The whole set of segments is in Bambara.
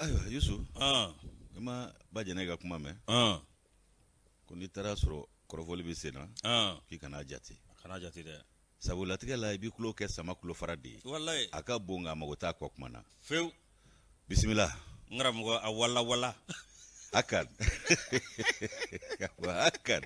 Ayiwa Yusu, i ma ba jɛnɛ ka kuma mɛn? Ko n'i taara sɔrɔ kɔrɔfɔli bɛ sen na, k'i kana jate. Kana jate dɛ. Sabu latigɛ la i b'i tulo kɛ sama tulofara de ye. Walayi. A ka bon nka a mago t'a kɔ kuma na. Fewu. Bisimila. N karamɔgɔ a wala wala. A kan. A kan.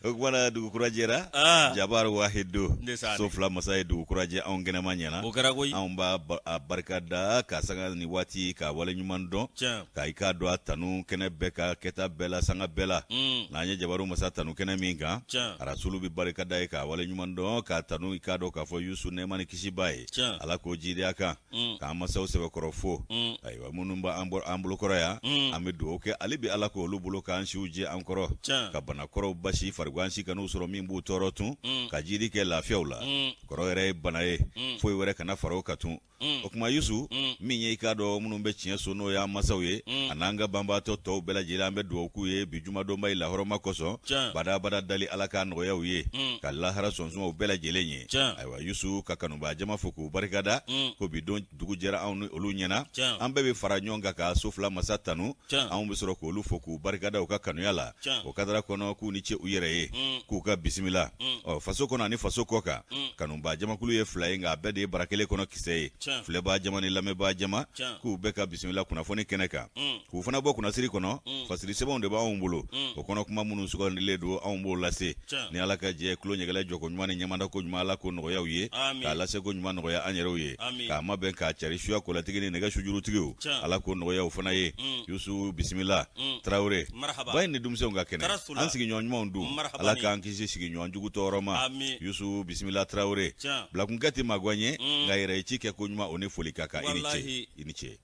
O tuma na dugu kura jɛra ah. jabar wahidu Ndeysaan. so fila masa ye dugu kura jɛ anw kɛnɛma ɲɛna O kɛra koyi. anw b'a a barika da ka sanga ni waati ka wale ɲuman dɔn Tiɲɛ. ka i k'a dɔn a tanu kɛnɛ bɛɛ ka kɛta bɛɛ la sanga bɛɛ la n'an ye jabaru masa tanu kɛnɛ min kan Tiɲɛ. arasulu bɛ barika da ye ka wale ɲuman dɔn k'a tanu i k'a dɔn k'a fɔ yusu nɛɛma ni kisi b'a ye Tiɲɛ. ala k'o jiidi a kan k'an masaw sɛbɛkɔrɔ fo ayiwa minnu b'an an bolokɔrɔ yan an bɛ dugawu kɛ hali bi ala k'olu bolo k'an siw jɛ an kɔrɔ ka banakɔrɔw basi farigansi kan'u sɔrɔ min b'u tɔɔrɔ tun ka jiidi kɛ lafiyaw la kɔrɔ yɛrɛ ye bana ye foyi wɛrɛ kana fara o kan tun o tuma yusu min ye i k'a dɔn minnu bɛ tiɲɛ so n'o y'an masaw ye a n'an ka banbaatɔ tɔw bɛɛ lajɛlen an bɛ dugawu k'u ye bi jumadonba in lahɔrɔma kosɔn badabada dali ala k'a nɔgɔya u ye ka lahara sɔnsuma u bɛɛ lajɛlen ye ayiwa yusu ka kanubaa jama fo k'u barikada ko bi don dugu jɛra anw ni olu ɲɛna an bɛɛ bɛ fara ɲɔgɔn kan ka so fila masa tanu anw bɛ sɔrɔ k'olu fo k'u barikada u ka kanuya la o kadara kɔnɔ k'u ni ce u yɛrɛ ye k'u ka bisimila ɔ faso kɔnɔ ani faso kɔ kan kanubaa jamakulu ye fila ye nka a bɛɛ de ye bara kelen kɔnɔ kisɛ ye filɛbaa jama ni lamɛnbaa jama k'u bɛɛ ka bisimila kunnafoni kɛnɛ kan k'u fana bɔ kunnasiri kɔnɔ fasiri sɛbɛnw de b'anw bolo o kɔnɔ kuma minnu sugandilen don anw b'o lase ni ala ka jɛ tulo ɲɛgɛlɛ jɔko ɲuman ni ɲɛmada ko ɲuman ala k'o nɔgɔya u ye k'a lase ko ɲuman nɔgɔya an yɛrɛw ye k'a mabɛn k'a cari suya kolatigi ni nɛgɛ sujurutigiw ala k'o nɔgɔya u fana ye yusu bisimila tarawele ba in ni denmisɛnw ka kɛnɛ an sigiɲɔgɔn ɲumanw dun ala k'an kisi sigiɲɔgɔn jugu tɔɔrɔ ma yusu bisimila tarawele bilakunkɛ tɛ magwan ye nka yɛrɛ ye ci kɛ ko ɲuman o ni foli ka kan i ni ce i ni ce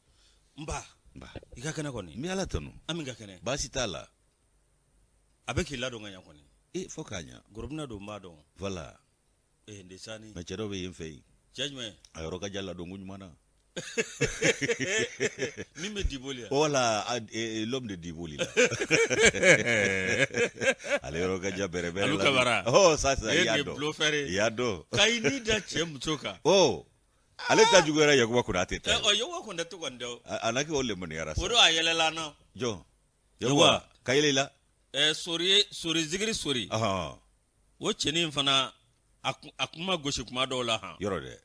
nba i ka kɛnɛ kɔni n bɛ ala tanu an ka kɛnɛ baasi t'a la a bɛ k'i ladon ka ɲa kɔni e fo k'a ɲa gorobinɛ don n b'a dɔn voilà ee ndesani mais cɛ dɔ bɛ yen fɛ yen cɛ jumɛn a yɔrɔ ka jan ladon ko ɲuman na min bɛ diboli yan voilà l'homme de diboli la ale yɔrɔ ka jan bɛrɛ bɛrɛ Alu Kamara oh ça ça i y'a dɔn bluffeur i y'a dɔn ka i ni da cɛ muso kan oh ale ta juguyara Yakuba Konate ta ye Yakuba Konate kɔni tɛ a na kɛ o lemaniyara sa o don a yɛlɛla n na jɔn Yakuba ka yɛlɛ i la sori sori zigiri sori o cɛnin fana a kuma gosi kuma dɔw la han yɔrɔ dɛ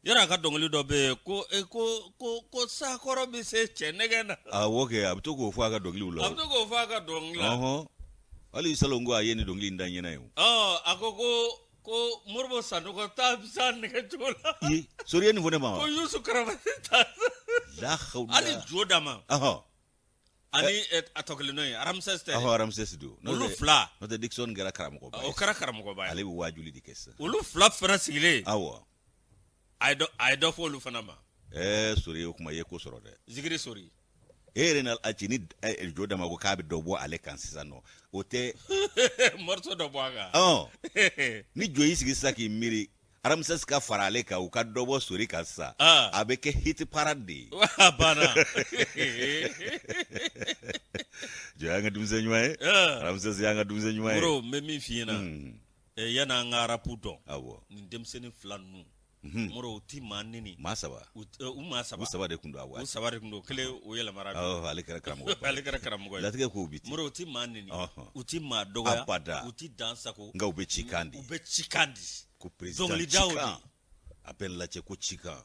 yɔrɔ a ka dɔnkili dɔ bɛ yen ko e, ko ko ko sakɔrɔ bɛ se cɛ nɛgɛn na awɔ kɛ a bɛ to k'o fɔ a ka dɔnkiliw la a bɛ to k'o fɔ a ka dɔnkili la hali salon ko a ye nin dɔnkili in da n ɲɛna ye o a ko ko ko Moribo Sanogo ta bɛ s'a nɛgɛ cogo la i sori ye nin fɔ ne ma wa ko Yusu Karabasi ta la hawla hali jo dama ani a tɔ kelen dɔ ye Ramsès tɛ ɔhɔn Ramsès don olu fila n'o tɛ Dickson kɛra karamɔgɔba ye o kɛra karamɔgɔba ye ale bɛ waajuli de kɛ sisan olu fila fana sigilen awɔ a ye dɔ a ye dɔ fɔ olu fana ma ɛɛ sori o kuma i ye ko sɔrɔ dɛ zigiri sori e yɛrɛ na a ci ni jo dama ko k'a bɛ dɔ bɔ ale kan sisan nɔ o tɛ morceau dɔ bɔ a kan ɔn ni jo y'i sigi sisan k'i miiri Ramsès ka fara ale kan u ka dɔ bɔ sori kan sisan a bɛ kɛ hit parade de ye a banna jo y'an ka denmisɛn ɲuman ye Ramsès y'an ka denmisɛn ɲuman ye Moro n bɛ min f'i ɲɛna yanni an ka rap dɔn awɔ nin denmisɛnnin fila ninnu Moro u ti maa neni maa saba u maa saba u saba de tun don a waati u saba de tun don kelen o yɛlɛmara awɔ ale kɛra karamɔgɔ ale kɛra karamɔgɔ ye latigɛ kow bi ten Moro u ti maa neni u ti maa dɔgɔya abada u ti dan sago nka u bɛ cikan di u bɛ cikan di ko président cikan a bɛ lajɛ ko cikan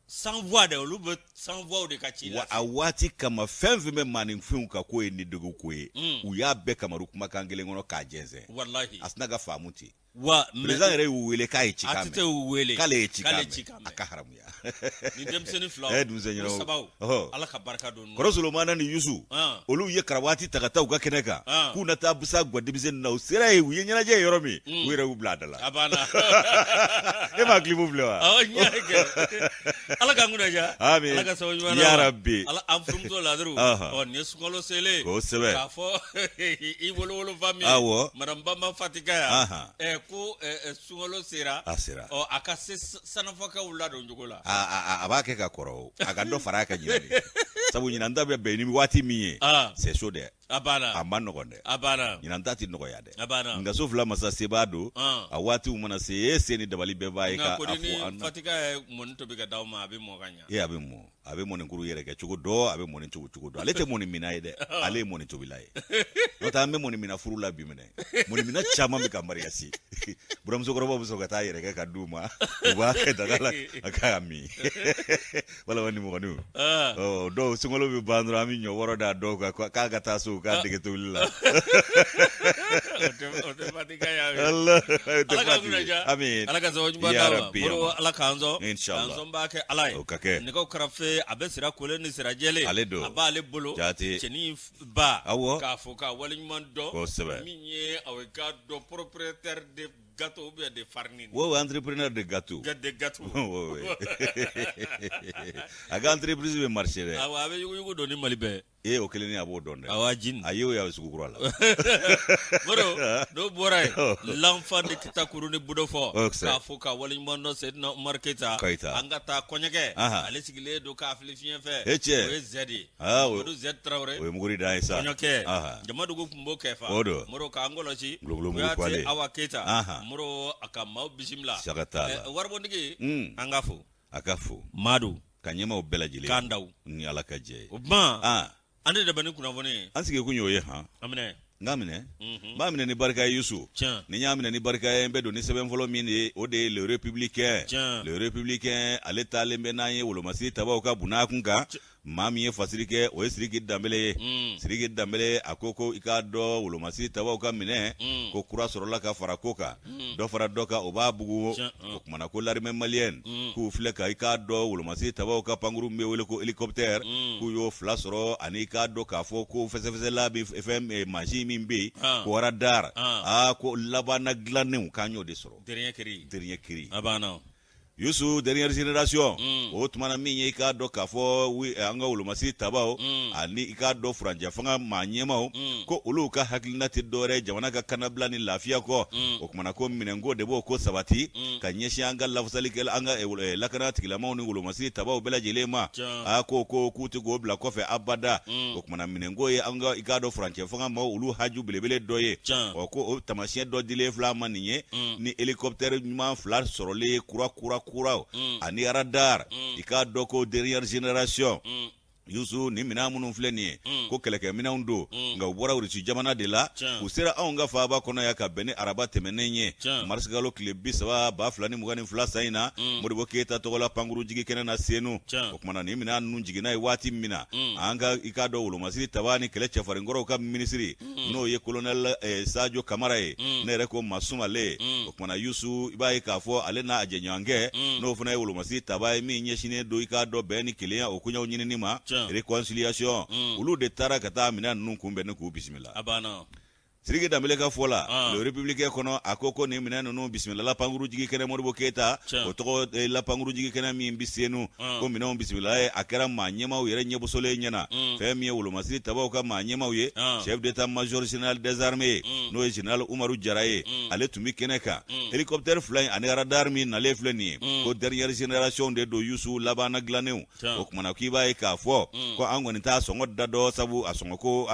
sans voix de olu bɛ sans voix de ka ci wa a waati kama fɛn fɛn bɛ maaninfinw kan k'o ye nidogo ko ye u y'a bɛɛ kamaru kumakan kelen kɔnɔ k'a jɛnsɛn walahi a sina ka faamu ten wa président yɛrɛ y'u wele k'a ye cikan mɛn ATT y'u wele k'ale ye cikan mɛn a ka haramuya nin denmisɛnnin filaw denmisɛn ɲɛnamaw sabaw ala ka barika don kɔrɔ Solomana ni Yusu olu ye karawati ta ka taa u ka kɛnɛ kan k'u na taa busa gwa denmisɛnnin na u sera yen u ye ɲɛnajɛ ye yɔrɔ min u yɛrɛ y'u bila a da la a banna e m'a clip filɛ wa awɔ n y'a kɛ ala k'an kunna diya Amin ala ka sababu ɲuman ya rabbi ala an furumuso laduru ɔ nin ye sunkalo selen kosɛbɛ k'a fɔ i wolowolofa min awɔ madame Bamba Fatika yan ɛ ko sunkalo sera a sera ɔ a ka se sanafɔkɛw ladon cogo la a b'a kɛ ka kɔrɔ o a ka dɔ fara a kan ɲinan de sabu ɲinan ta bɛ bɛn ni waati min ye c'est chaud dɛ A banna. A ma nɔgɔn dɛ. A banna. Ɲinan ta tɛ nɔgɔya dɛ. A banna. Nka so fila masa sebaa don. An. A waatiw mana se e se ni dabali bɛɛ b'a ye Nka ka a kori ni fɔ an na. Fatika ye mɔni tobi ka d'aw ma a bɛ mɔ ka ɲa. E a bɛ mɔ. A bɛ mɔnikuru yɛrɛ kɛ cogo dɔ, a bɛ mɔni cogo cogo dɔ. Ale tɛ mɔni minna ye dɛ. Ale ye mɔni tobila ye. N'o tɛ an bɛ mɔni minna furu la bi minɛ. Mɔni minna caman bɛ ka mariasi. Buramusokɔrɔbaw bɛ sɔrɔ ka taa yɛrɛkɛ ka d'u ma. U b'a kɛ daga la a k'a min. Walima nimɔgɔninw. Ɔ dɔw sunkalo bɛ ban dɔrɔn an bɛ ɲɔ wɔrɔ da dɔw kan k'a ka taa so k'a dege tobili la. O tɛ Fatika ye. Ala o tɛ Ala k'an Fati kunna ye. diya. Amin. Ala ka sababu ɲuman Ya d'an ma. Rabbi, Moribo amin. Ala k'an sɔn. Inshallah. K'an sɔn b'a kɛ Ala ye. O ka kɛ. Nɛgɛw karafe a bɛ sira kolen ni sira jɛlen. Ale don. A b'ale bolo. Jaati. Cɛnin ba. Awɔ. K'a fo k'a waleɲuman dɔn. Kosɛbɛ. Min ye aw ka dɔn propriétaire de gâteau ou bien de farine. Ouais, ouais, entrepreneur de gâteau. De gâteau. Ouais, ouais. A ka entreprise bɛ marché dɛ. Awɔ, a bɛ yuguyugu don ni Mali bɛɛ. E o kelen a b'o dɔn dɛ. Awɔ, a jini. A ye o ye a bɛ sugu kura la. Moribo n'o bɔra yen l'enfant de Kitakuru ni Budofɔ Kosɛbɛ. k'a fo k'a waleɲuman dɔn Seydina Umaru Keyita Keyita. an ka taa kɔɲɛkɛ Aha. ale sigilen don k'a fili fiɲɛ fɛ E cɛ. o ye Zɛdi ye Ah, o- Mamadu Zɛdi Tarawele O ye muguri dan ye sa. kɔɲɔkɛ Aha. jamadugu tun b'o kɛ fa O don. Moribo k'an kɔlɔsi Gulogulon mugu Kuyate kwale. Awa Keyita Aha. Moribo a ka maaw bisimila Saka t'a la. Waribɔntigi an ka fo A ka fo. Madu Ka ɲɛmaaw bɛɛ lajɛlen. K'an daw Ni Ala ka jɛ ye. o tuma Ah, an de dɛmɛ ni kunnafoni ye an sigi kun y'o ye han. an minɛ N k'a minɛ. N b'a minɛ ni barika ye Yusu. tiɲɛ Ni n y'a minɛ ni barika ye n bɛ don ni sɛbɛn fɔlɔ min de ye o de ye le républicain. Tiɲɛ. Le républicain ale taalen bɛ n'an ye wolomasiri tabaw ka bunakun kan. Maa min ye fasiri kɛ o ye Sidiki Danbele ye. Sidiki Danbele a ko ko i k'a dɔn wolomasiri tabaw ka minɛ ko kura sɔrɔla ka fara ko kan. Dɔ fara dɔ kan o b'a bugu. Tiɲɛ. O kumana ko l'armée malienne k'u filɛ ka i k'a dɔn wolomasiri tabaw ka pankuru min bɛ wele ko hélicoptère k'u y'o fila sɔrɔ ani i k'a dɔn k'a fɔ ko fɛsɛfɛsɛla bɛ fɛn mansin min bɛ yen ko radar aa ko labanna dilannenw k'an y'o de sɔrɔ. Dernier cri. Dernier cri. A banna. Yusu dernière génération o tuma na min ye i k'a dɔn k'a fɔ an ka wolomasiri tabaw ani i k'a dɔn furancɛ fanga maa ɲɛmaw ko olu ka hakilina tɛ dɔwɛrɛ jamana ka kannabila ni lafiya kɔ o kumana ko minɛnko de b'o ko sabati ka ɲɛsin an ka lafasalikɛla an ka lakana tigilamaw ni wolomasiri tabaw bɛɛ lajɛlen ma a ko ko k'u tɛ k'o bila kɔfɛ abada o kumana minɛnko ye an ka i k'a dɔn furancɛ fanga maaw olu haju belebele dɔ ye ɔ ko o taamasiyɛn dɔ dilen filɛ an ma nin ye ni hélicoptère ɲuman fila sɔrɔlen ye kura kura kuraw ani radar i k'a dɔn ko dernière génération Yusu ni minɛn minnu filɛ nin ye ko kɛlɛkɛminɛnw don nka u bɔra Rusi jamana de la u sera anw ka faaba kɔnɔ yan ka bɛn ni araba tɛmɛnen ye marisikalo tile 30 2022 san in na Modibo Keyita tɔgɔ la pankuru jigi kɛnɛ na Senu o kumana ni minɛn ninnu jiginna ye waati min na an ka i k'a dɔn wolomasiri taba ni kɛlɛ cɛfarinkɔrɔw ka minisiri n'o ye kolonɛli Sajo Kamara ye ne yɛrɛ ko Masumale o kumana Yusu i b'a ye k'a fɔ ale n'a jɛɲɔgɔnkɛ n'o fana ye wolomasiri taba ye min ɲɛsinnen don i k'a dɔn bɛn ni kelenya o koɲɛw ɲinini ma réconciliation olu de taara ka taa minɛn ninnu kunbɛn ni k'u bisimila a banna Sidiki Danbele ka fɔ la le républicain kɔnɔ a ko ko nin minɛn ninnu bisimilala pankuru jigi kɛnɛ Modibo Keyita o tɔgɔ la pankuru jigi kɛnɛ min bɛ Senu ko minɛnw bisimila ye a kɛra maa ɲɛmaaw yɛrɛ ɲɛbosolen ɲɛna fɛn min ye wolomasiri tabaw ka maa ɲɛmaaw ye chef d'état major général des armées n'o ye général Umaru Jara ye ale tun bɛ kɛnɛ kan hélicoptère fila in ani radar min nalen filɛ nin ye ko dernière génération de don Yusu labanna dilannenw o kumana k'i b'a ye k'a fɔ ko an kɔni t'a sɔngɔ da dɔn sabu a sɔngɔ ko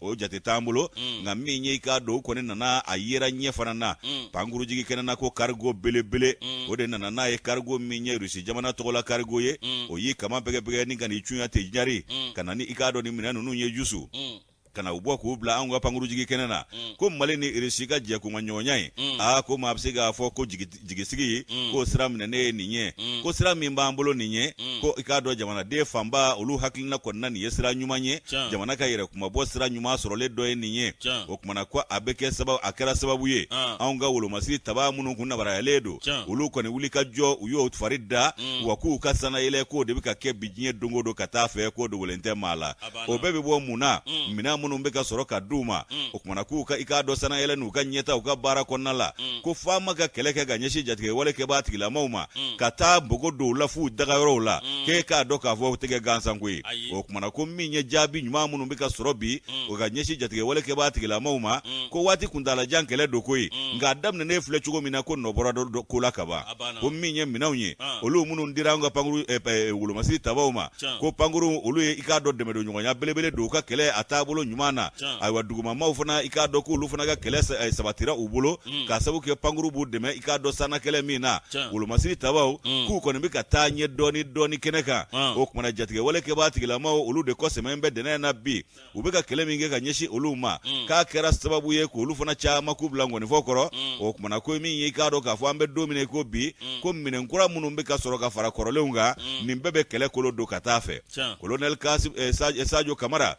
o jate t'an bolo nka min ye i k'a dɔn o kɔni nana a yera ɲɛ fana na pankuru jigi kɛnɛ na ko cargo belebele o de nana n'a ye cargo min ye Rusi jamana tɔgɔla cargo ye o y'i kaman bɛgɛbɛgɛ ni ka n'i cunya ten ɲari ka na ni i k'a dɔn ni minɛn ninnu ye Yusu ka na u bɔ k'u bila anw ka pankuru jigi kɛnɛ na ko Mali ni Irisi ka jɛkunkaɲɔgɔnya ye aa ko maa bɛ se k'a fɔ ko jigisigi ye k'o sira minɛnen ye nin ye ko sira min b'an bolo nin ye ko i k'a dɔn jamanaden fanba olu hakilina kɔnɔna nin ye sira ɲuman ye jamana ka yɛrɛ kunmabɔ sira ɲuman sɔrɔlen dɔ ye nin ye o kumana ko a bɛ kɛ sababu a kɛra sababu ye anw ka wolomasiri taba minnu kun nabarayalen don olu kɔni wuli ka jɔ u y'o fari da wa k'u ka sanayɛlɛ k'o de bɛ ka kɛ bi diɲɛ don o don ka taa fɛ k'o dogolen tɛ maa la o bɛɛ bɛ bɔ mun na minɛn minnu bɛ ka sɔrɔ ka d'u ma o kumana k'u ka i k'a dɔn sanayɛlɛ n'u ka ɲɛta u ka baara kɔnɔna la ko faama ka kɛlɛ kɛ ka ɲɛsin jatigɛwale kɛbaa tigilamaw ma ka taa npogo don u la f'u dagayɔrɔw la k'e k'a dɔn k'a fɔ o tɛ kɛ gansanko ye o kumana ko min ye jaabi ɲuman minnu bɛ ka sɔrɔ bi o ka ɲɛsin jatigɛwale kɛbaa tigilamaw ma ko waati kuntaalajan kɛlɛ don koyi nka a daminɛnen filɛ cogo min na ko nɔ bɔra dɔ ko la kaban ko min ye minɛnw ye olu minnu dira an ka pankuru wolomasiri tabaw ma ko pankuru olu ye i k'a dɔn dɛmɛdonɲɔgɔnya belebele don u ka kɛlɛ a taabolo ɲuman na ayiwa dugumamaw fana i k'a dɔn k'olu fana ka kɛlɛ sabatira u bolo k'a sabu kɛ pankuru b'u dɛmɛ i k'a dɔn sanna kɛlɛ min na wolomasiri tabaw k'u kɔni bɛ ka taa ɲɛ dɔɔni dɔɔni kɛnɛ kan o kumana jatigɛwale kɛbaa tigilamaw olu de kɔ sɛmɛn bɛ dɛnɛ na bi u bɛ ka kɛlɛ min kɛ ka ɲɛsin olu ma k'a kɛra sababu ye k'olu fana caman k'u bila nkɔnifɔ kɔrɔ o kumana ko min ye i k'a dɔn k'a fɔ an bɛ don min na ko bi ko minɛn kura minnu bɛ ka sɔrɔ ka fara kɔrɔlenw kan nin bɛɛ bɛ kɛlɛ kolo don ka taa fɛ kolonɛli Sajo Kamara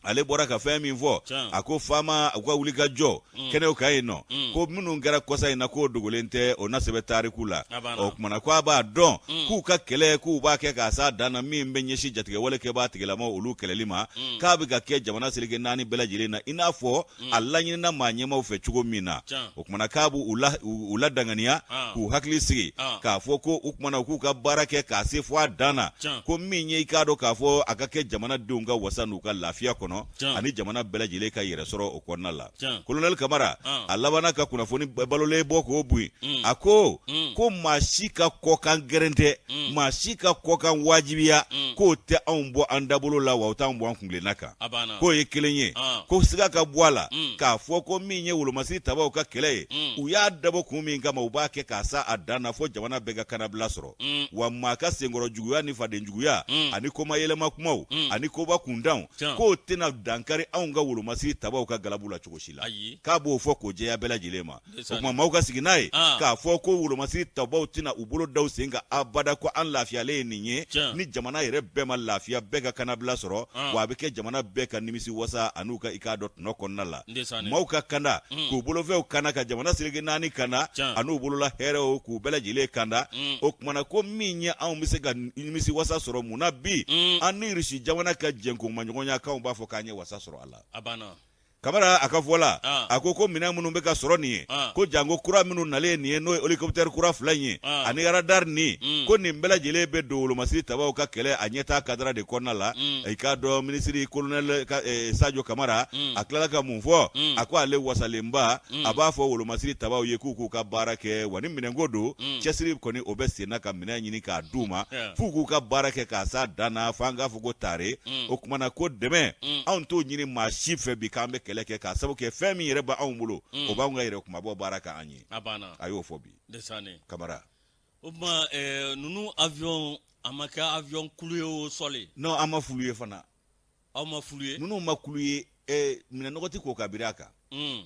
ale bɔra ka fɛn min fɔ a ko faama u ka wuli ka jɔ kɛnɛw kan yen nɔ ko minnu kɛra kɔsa in na k'o dogolen tɛ o na sɛbɛn tariku la o kumana ko a b'a dɔn k'u ka kɛlɛ k'u b'a kɛ k'a s'a dan na min bɛ ɲɛsin jatigɛwale kɛbaa tigilamaw olu kɛlɛli ma k'a bɛ ka kɛ jamana seleke naani bɛɛ lajɛlen na i n'a fɔ a laɲinina maa ɲɛmaaw fɛ cogo min na o kumana k'a b'u ladanganiya k'u hakili sigi k'a fɔ ko o kumana k'u ka baara kɛ k'a se fo a dan na ko min ye i k'a dɔn k'a fɔ a ka kɛ jamanadenw ka wasa n'u ka lafiya kɔnɔ ani jamana bɛɛ lajɛlen ka yɛrɛ sɔrɔ o kɔnɔna la kolonɛli kamara a labanna ka kunnafoni balolen bɔ k'o bɔ yen a ko ko maa si ka kɔkan gɛrɛn tɛ maa si ka kɔkan wajibiya k'o tɛ anw bɔ an dabolo la wa o t'anw bɔ an kuntilenna kan k'o ye kelen ye ko siga ka bɔ a la k'a fɔ ko min ye wolomasiri tabaw ka kɛlɛ ye u y'a dabɔ kun min kama u b'a kɛ k'a sa a dan na fo jamana bɛɛ ka kanabila sɔrɔ wa maa ka senkɔrɔ juguya ni faden juguya ani komayɛlɛma kumaw ani koba kuntanw k'o tɛna dankari anw ka wolomasiri tabaw ka galabu la cogo si la k'a b'o fɔ k'o jɛya bɛɛ lajɛlen ma o tuma maaw ka sigi n'a ye k'a fɔ ko wolomasiri tabaw tɛna u bolo da u sen kan abada ko an lafiyalen ye nin ye ni jamana yɛrɛ bɛɛ ma lafiya bɛɛ ka kanabila sɔrɔ wa a bɛ kɛ jamana bɛɛ ka nimisi wasa an'u ka i k'a dɔn tɔnɔ kɔnɔna la maaw ka kanda k'u bolofɛnw kanda ka jamana seleke naani kanda an'u bolola hɛrɛw k'u bɛɛ lajɛlen kanda o kumana ko min ye anw bɛ se ka nimisi wasa sɔrɔ mun na bi an ni Irisi jamana ka jɛnkomaɲɔgɔnya k'anw b'a fɔ k'an ye wasa sɔrɔ a la. Kamara a ka fɔ la a ko ko minɛn minnu bɛ ka sɔrɔ nin ye ko janko kura minnu nalen nin ye n'o ye hélicoptère kura fila in ye ani radar nin ko nin bɛɛ lajɛlen bɛ don wolomasiri tabaw ka kɛlɛ a ɲɛtaa kadara de kɔnɔna la i k'a dɔn minisiri kolonɛli Sajo Kamara a tilala ka mun fɔ a ko ale wasalenba a b'a fɔ wolomasiri tabaw ye k'u k'u ka baara kɛ wa ni minɛnko don cɛsiri kɔni o bɛ sen na ka minɛn ɲini k'a d'u ma f'u k'u ka baara kɛ k'a s'a dan na f'an k'a fɔ ko tare o kuma na ko dɛmɛ anw t'o ɲini maa si fɛ bi k'an bɛ kɛlɛ kɛ k'a sababu kɛ fɛn min yɛrɛ b'anw bolo o b'anw ka yɛrɛ kunmabɔ baara kɛ an ye a y'o fɔ bi Kamara o tuma ninnu avion a ma kɛ avion kulu ye o sɔli non an ma fulu ye fana aw ma fulu ye ninnu ma kulu ye minɛnɔgɔ tɛ ko ka biri a kan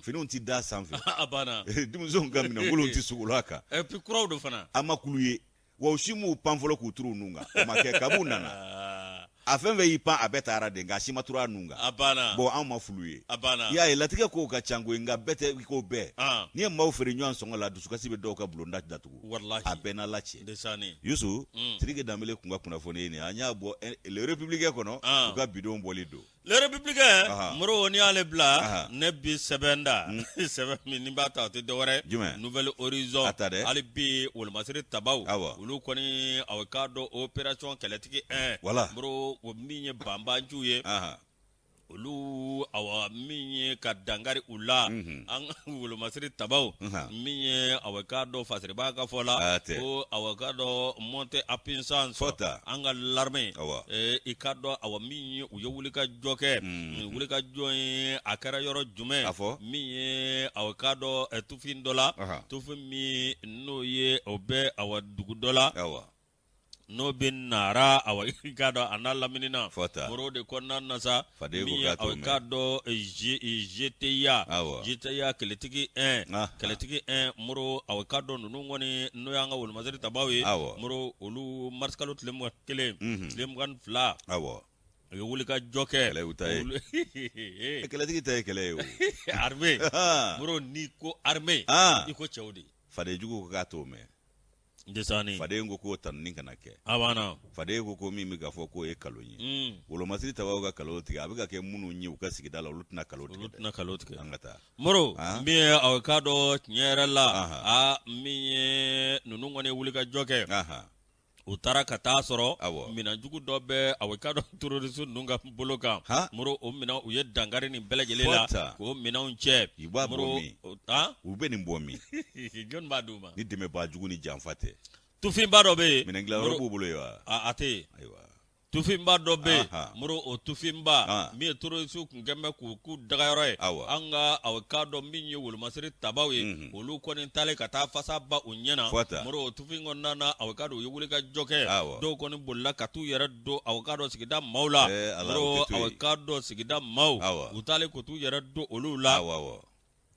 finiw tɛ da sanfɛ a banna denmisɛnw ka minɛnkolonw tɛ sogolo a kan et puis kuraw don fana an ma kulu ye wa u si m'u pan fɔlɔ k'u turu u nun kan o ma kɛ kab'u nana a fɛn fɛn y'i pan a bɛɛ taara de nka a si ma turu a nun kan a banna bon anw ma fulu ye a banna i y'a ye latigɛ kow ka ca koyi nka bɛɛ tɛ ko bɛɛ n'i ye maaw feere ɲɔgɔn sɔngɔ la dusukasi bɛ dɔw ka bulonda datugu walahi a bɛɛ n'Ala cɛ ndesanni Yusu Sidiki Danbele kun ka kunnafoni ye nin ye an y'a bɔ Le Républicain kɔnɔ u ka bidon bɔli don Le Républicain Moro n'i y'ale bila ne bi sɛbɛn da sɛbɛn min ni b'a ta o tɛ dɔwɛrɛ jumɛn Nouvel Horizon a ta dɛ hali bi wolomasiri tabaw awɔ olu kɔni aw k'a dɔn opération kɛlɛtigi 1 voilà Moro o min ye banbanciw ye olu awa min ye ka dankari u la an ka wolomasiri tabaw min ye aw k'a dɔn Fasiriba ka fɔ la ko aw k'a dɔn montée en puissance an ka l'armée i k'a dɔn awa min ye u ye wulikajɔ kɛ nin wulikajɔ in a kɛra yɔrɔ jumɛn a fɔ min ye aw k'a dɔn tufin dɔ la tufin min n'o ye o bɛ awa dugu dɔ la n'o bɛ Nara awa i k'a dɔn a n'a lamini na Moro de kɔnɔna na sa Faden ko min ye k'a t'o aw mɛn. k'a dɔn GTIA Awɔ. GTIA kɛlɛtigi 1 Ah. kɛlɛtigi 1 Moro aw k'a dɔn ninnu kɔni n'o y'an ka wolomasiri tabaw ye Awɔ. Moro olu marisikalo tile 21 tile 22 Awɔ. u ye wulikajɔ kɛ Kɛlɛ y'u ta ye. Olu- Kɛlɛtigi ta ye kɛlɛ ye o. armée Ah. Moro n'i ko armée Ah. i ko cɛw de Faden jugu ko k'a t'o mɛn. Desani Faden ko k'o tanuni kana kɛ. A banna. Faden ko ko min bɛ ka fɔ k'o ye kalon ye. Wolomasiri tabaw ka kalon tigɛ a bɛ ka kɛ minnu ye u ka sigida la olu tɛna kalon tigɛ Olu dɛ. tɛna kalon tigɛ. An ka taa. Moro Ah. min ye aw k'a dɔn tiɲɛ yɛrɛ la Aha. aa min ye ninnu kɔni ye wulikajɔ kɛ. Aha. U taara ka taa sɔrɔ Awɔ. minɛnjugu dɔ bɛ aw k'a dɔn terroriste ninnu ka bolo kan. Han. Moro o minɛn u ye dankari nin bɛɛ lajɛlen la Fɔ tan. k'o minɛnw cɛ. I b'a bɔ Moro min? han U bɛ nin bɔ min? Jɔnni b'a d'u ma? Ni dɛmɛbaa jugu ni janfa tɛ. Tufinba dɔ bɛ yen. Minɛn dilanyɔrɔ b'u bolo yen wa? A tɛ yen. Ayiwa. Tufinba dɔ bɛ yen Moro, o tufinba min ye terrorisiw tun kɛn bɛ k'u k'u dagayɔrɔ ye, an ka aw k'a dɔn min ye wolomasiri tabaw ye, olu kɔni taalen ka taa fasa ba u ɲɛ na Moro, o tufin kɔnɔna na, aw k'a dɔn u ye wuli ka jɔ kɛ, dɔw kɔni bolila ka t'u yɛrɛ don aw k'a dɔn sigida maaw la Moro, aw k'a dɔn sigida maaw u taalen ka t'u yɛrɛ don olu la.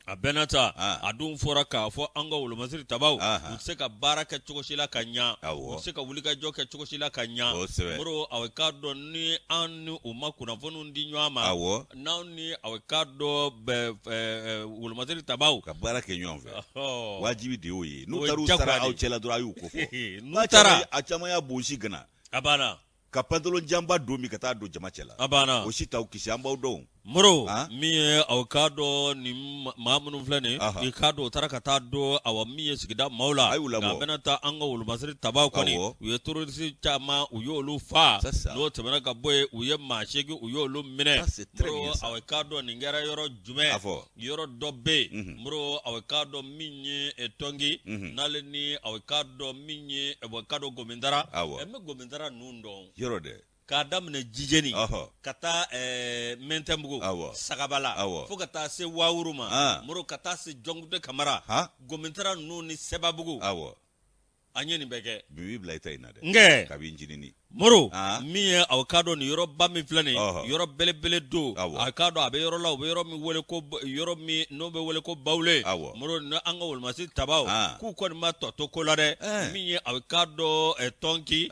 A bɛɛ n'a ta, a dun fɔra k'a fɔ an ka wolomasiri tabaw u tɛ se ka baara kɛ cogo si la ka ɲa, u tɛ se ka wulikajɔ kɛ cogo si la ka ɲa Moro, aw k'a dɔn ni an ni u ma kunnafoniw di ɲɔgɔn ma, n'anw ni aw k'a dɔn wolomasiri tabaw ka baara kɛ ɲɔgɔn fɛ, wajibi de y'o ye. N'u taar'u sara aw cɛla dɔrɔn, a y'u kofɔ. N'u taara a caman y'a bonsi gana, a banna. Ka pantalon janba don bi ka taa don jama cɛ la, a banna, o si t'aw kisi, an b'aw dɔn. Moro, min ye aw k'a dɔn nin maa minnu filɛ nin i k'a dɔn u taara ka taa don awa min ye sigida maaw la, a y'u labɔ. Nka a bɛna taa an ka wolomasiri tabaw kɔni, u ye terroriste caman, u y'olu faa. N'o tɛmɛna ka bɔ yen, u ye maa 8, u y'olu minɛ. Moro, aw k'a dɔn nin kɛra yɔrɔ jumɛn? A fɔ. Yɔrɔ dɔ bɛ yen Moro, aw k'a dɔn min ye Tɔnki, n'ale ni aw k'a dɔn min ye aw k'a dɔn Gomintara. N bɛ Gomintara ninnu dɔn. Yɔrɔ dɛ. K'a daminɛ Jijeni, ka taa Mɛntɛnbugu, Sagabala, fo ka taa se Wawuru ma Moro, ka taa se Jɔnkute Kamara, Gomintara ninnu ni Sɛbabugu. An ye nin bɛɛ kɛ. Bi b'i bila i ta in na dɛ. Nkɛ. Kabi ncinin. Moro, min ye aw k'a dɔn nin yɔrɔba min filɛ nin ye, yɔrɔ belebele don, a k'a dɔn a bɛ yɔrɔ la, u bɛ yɔrɔ min wele ko yɔrɔ min n'o bɛ wele ko Bawule. Moro, ni an ka wolomasiri tabaw, k'u kɔni ma tɔ to ko la dɛ. Min ye aw k'a dɔn Tɔnki,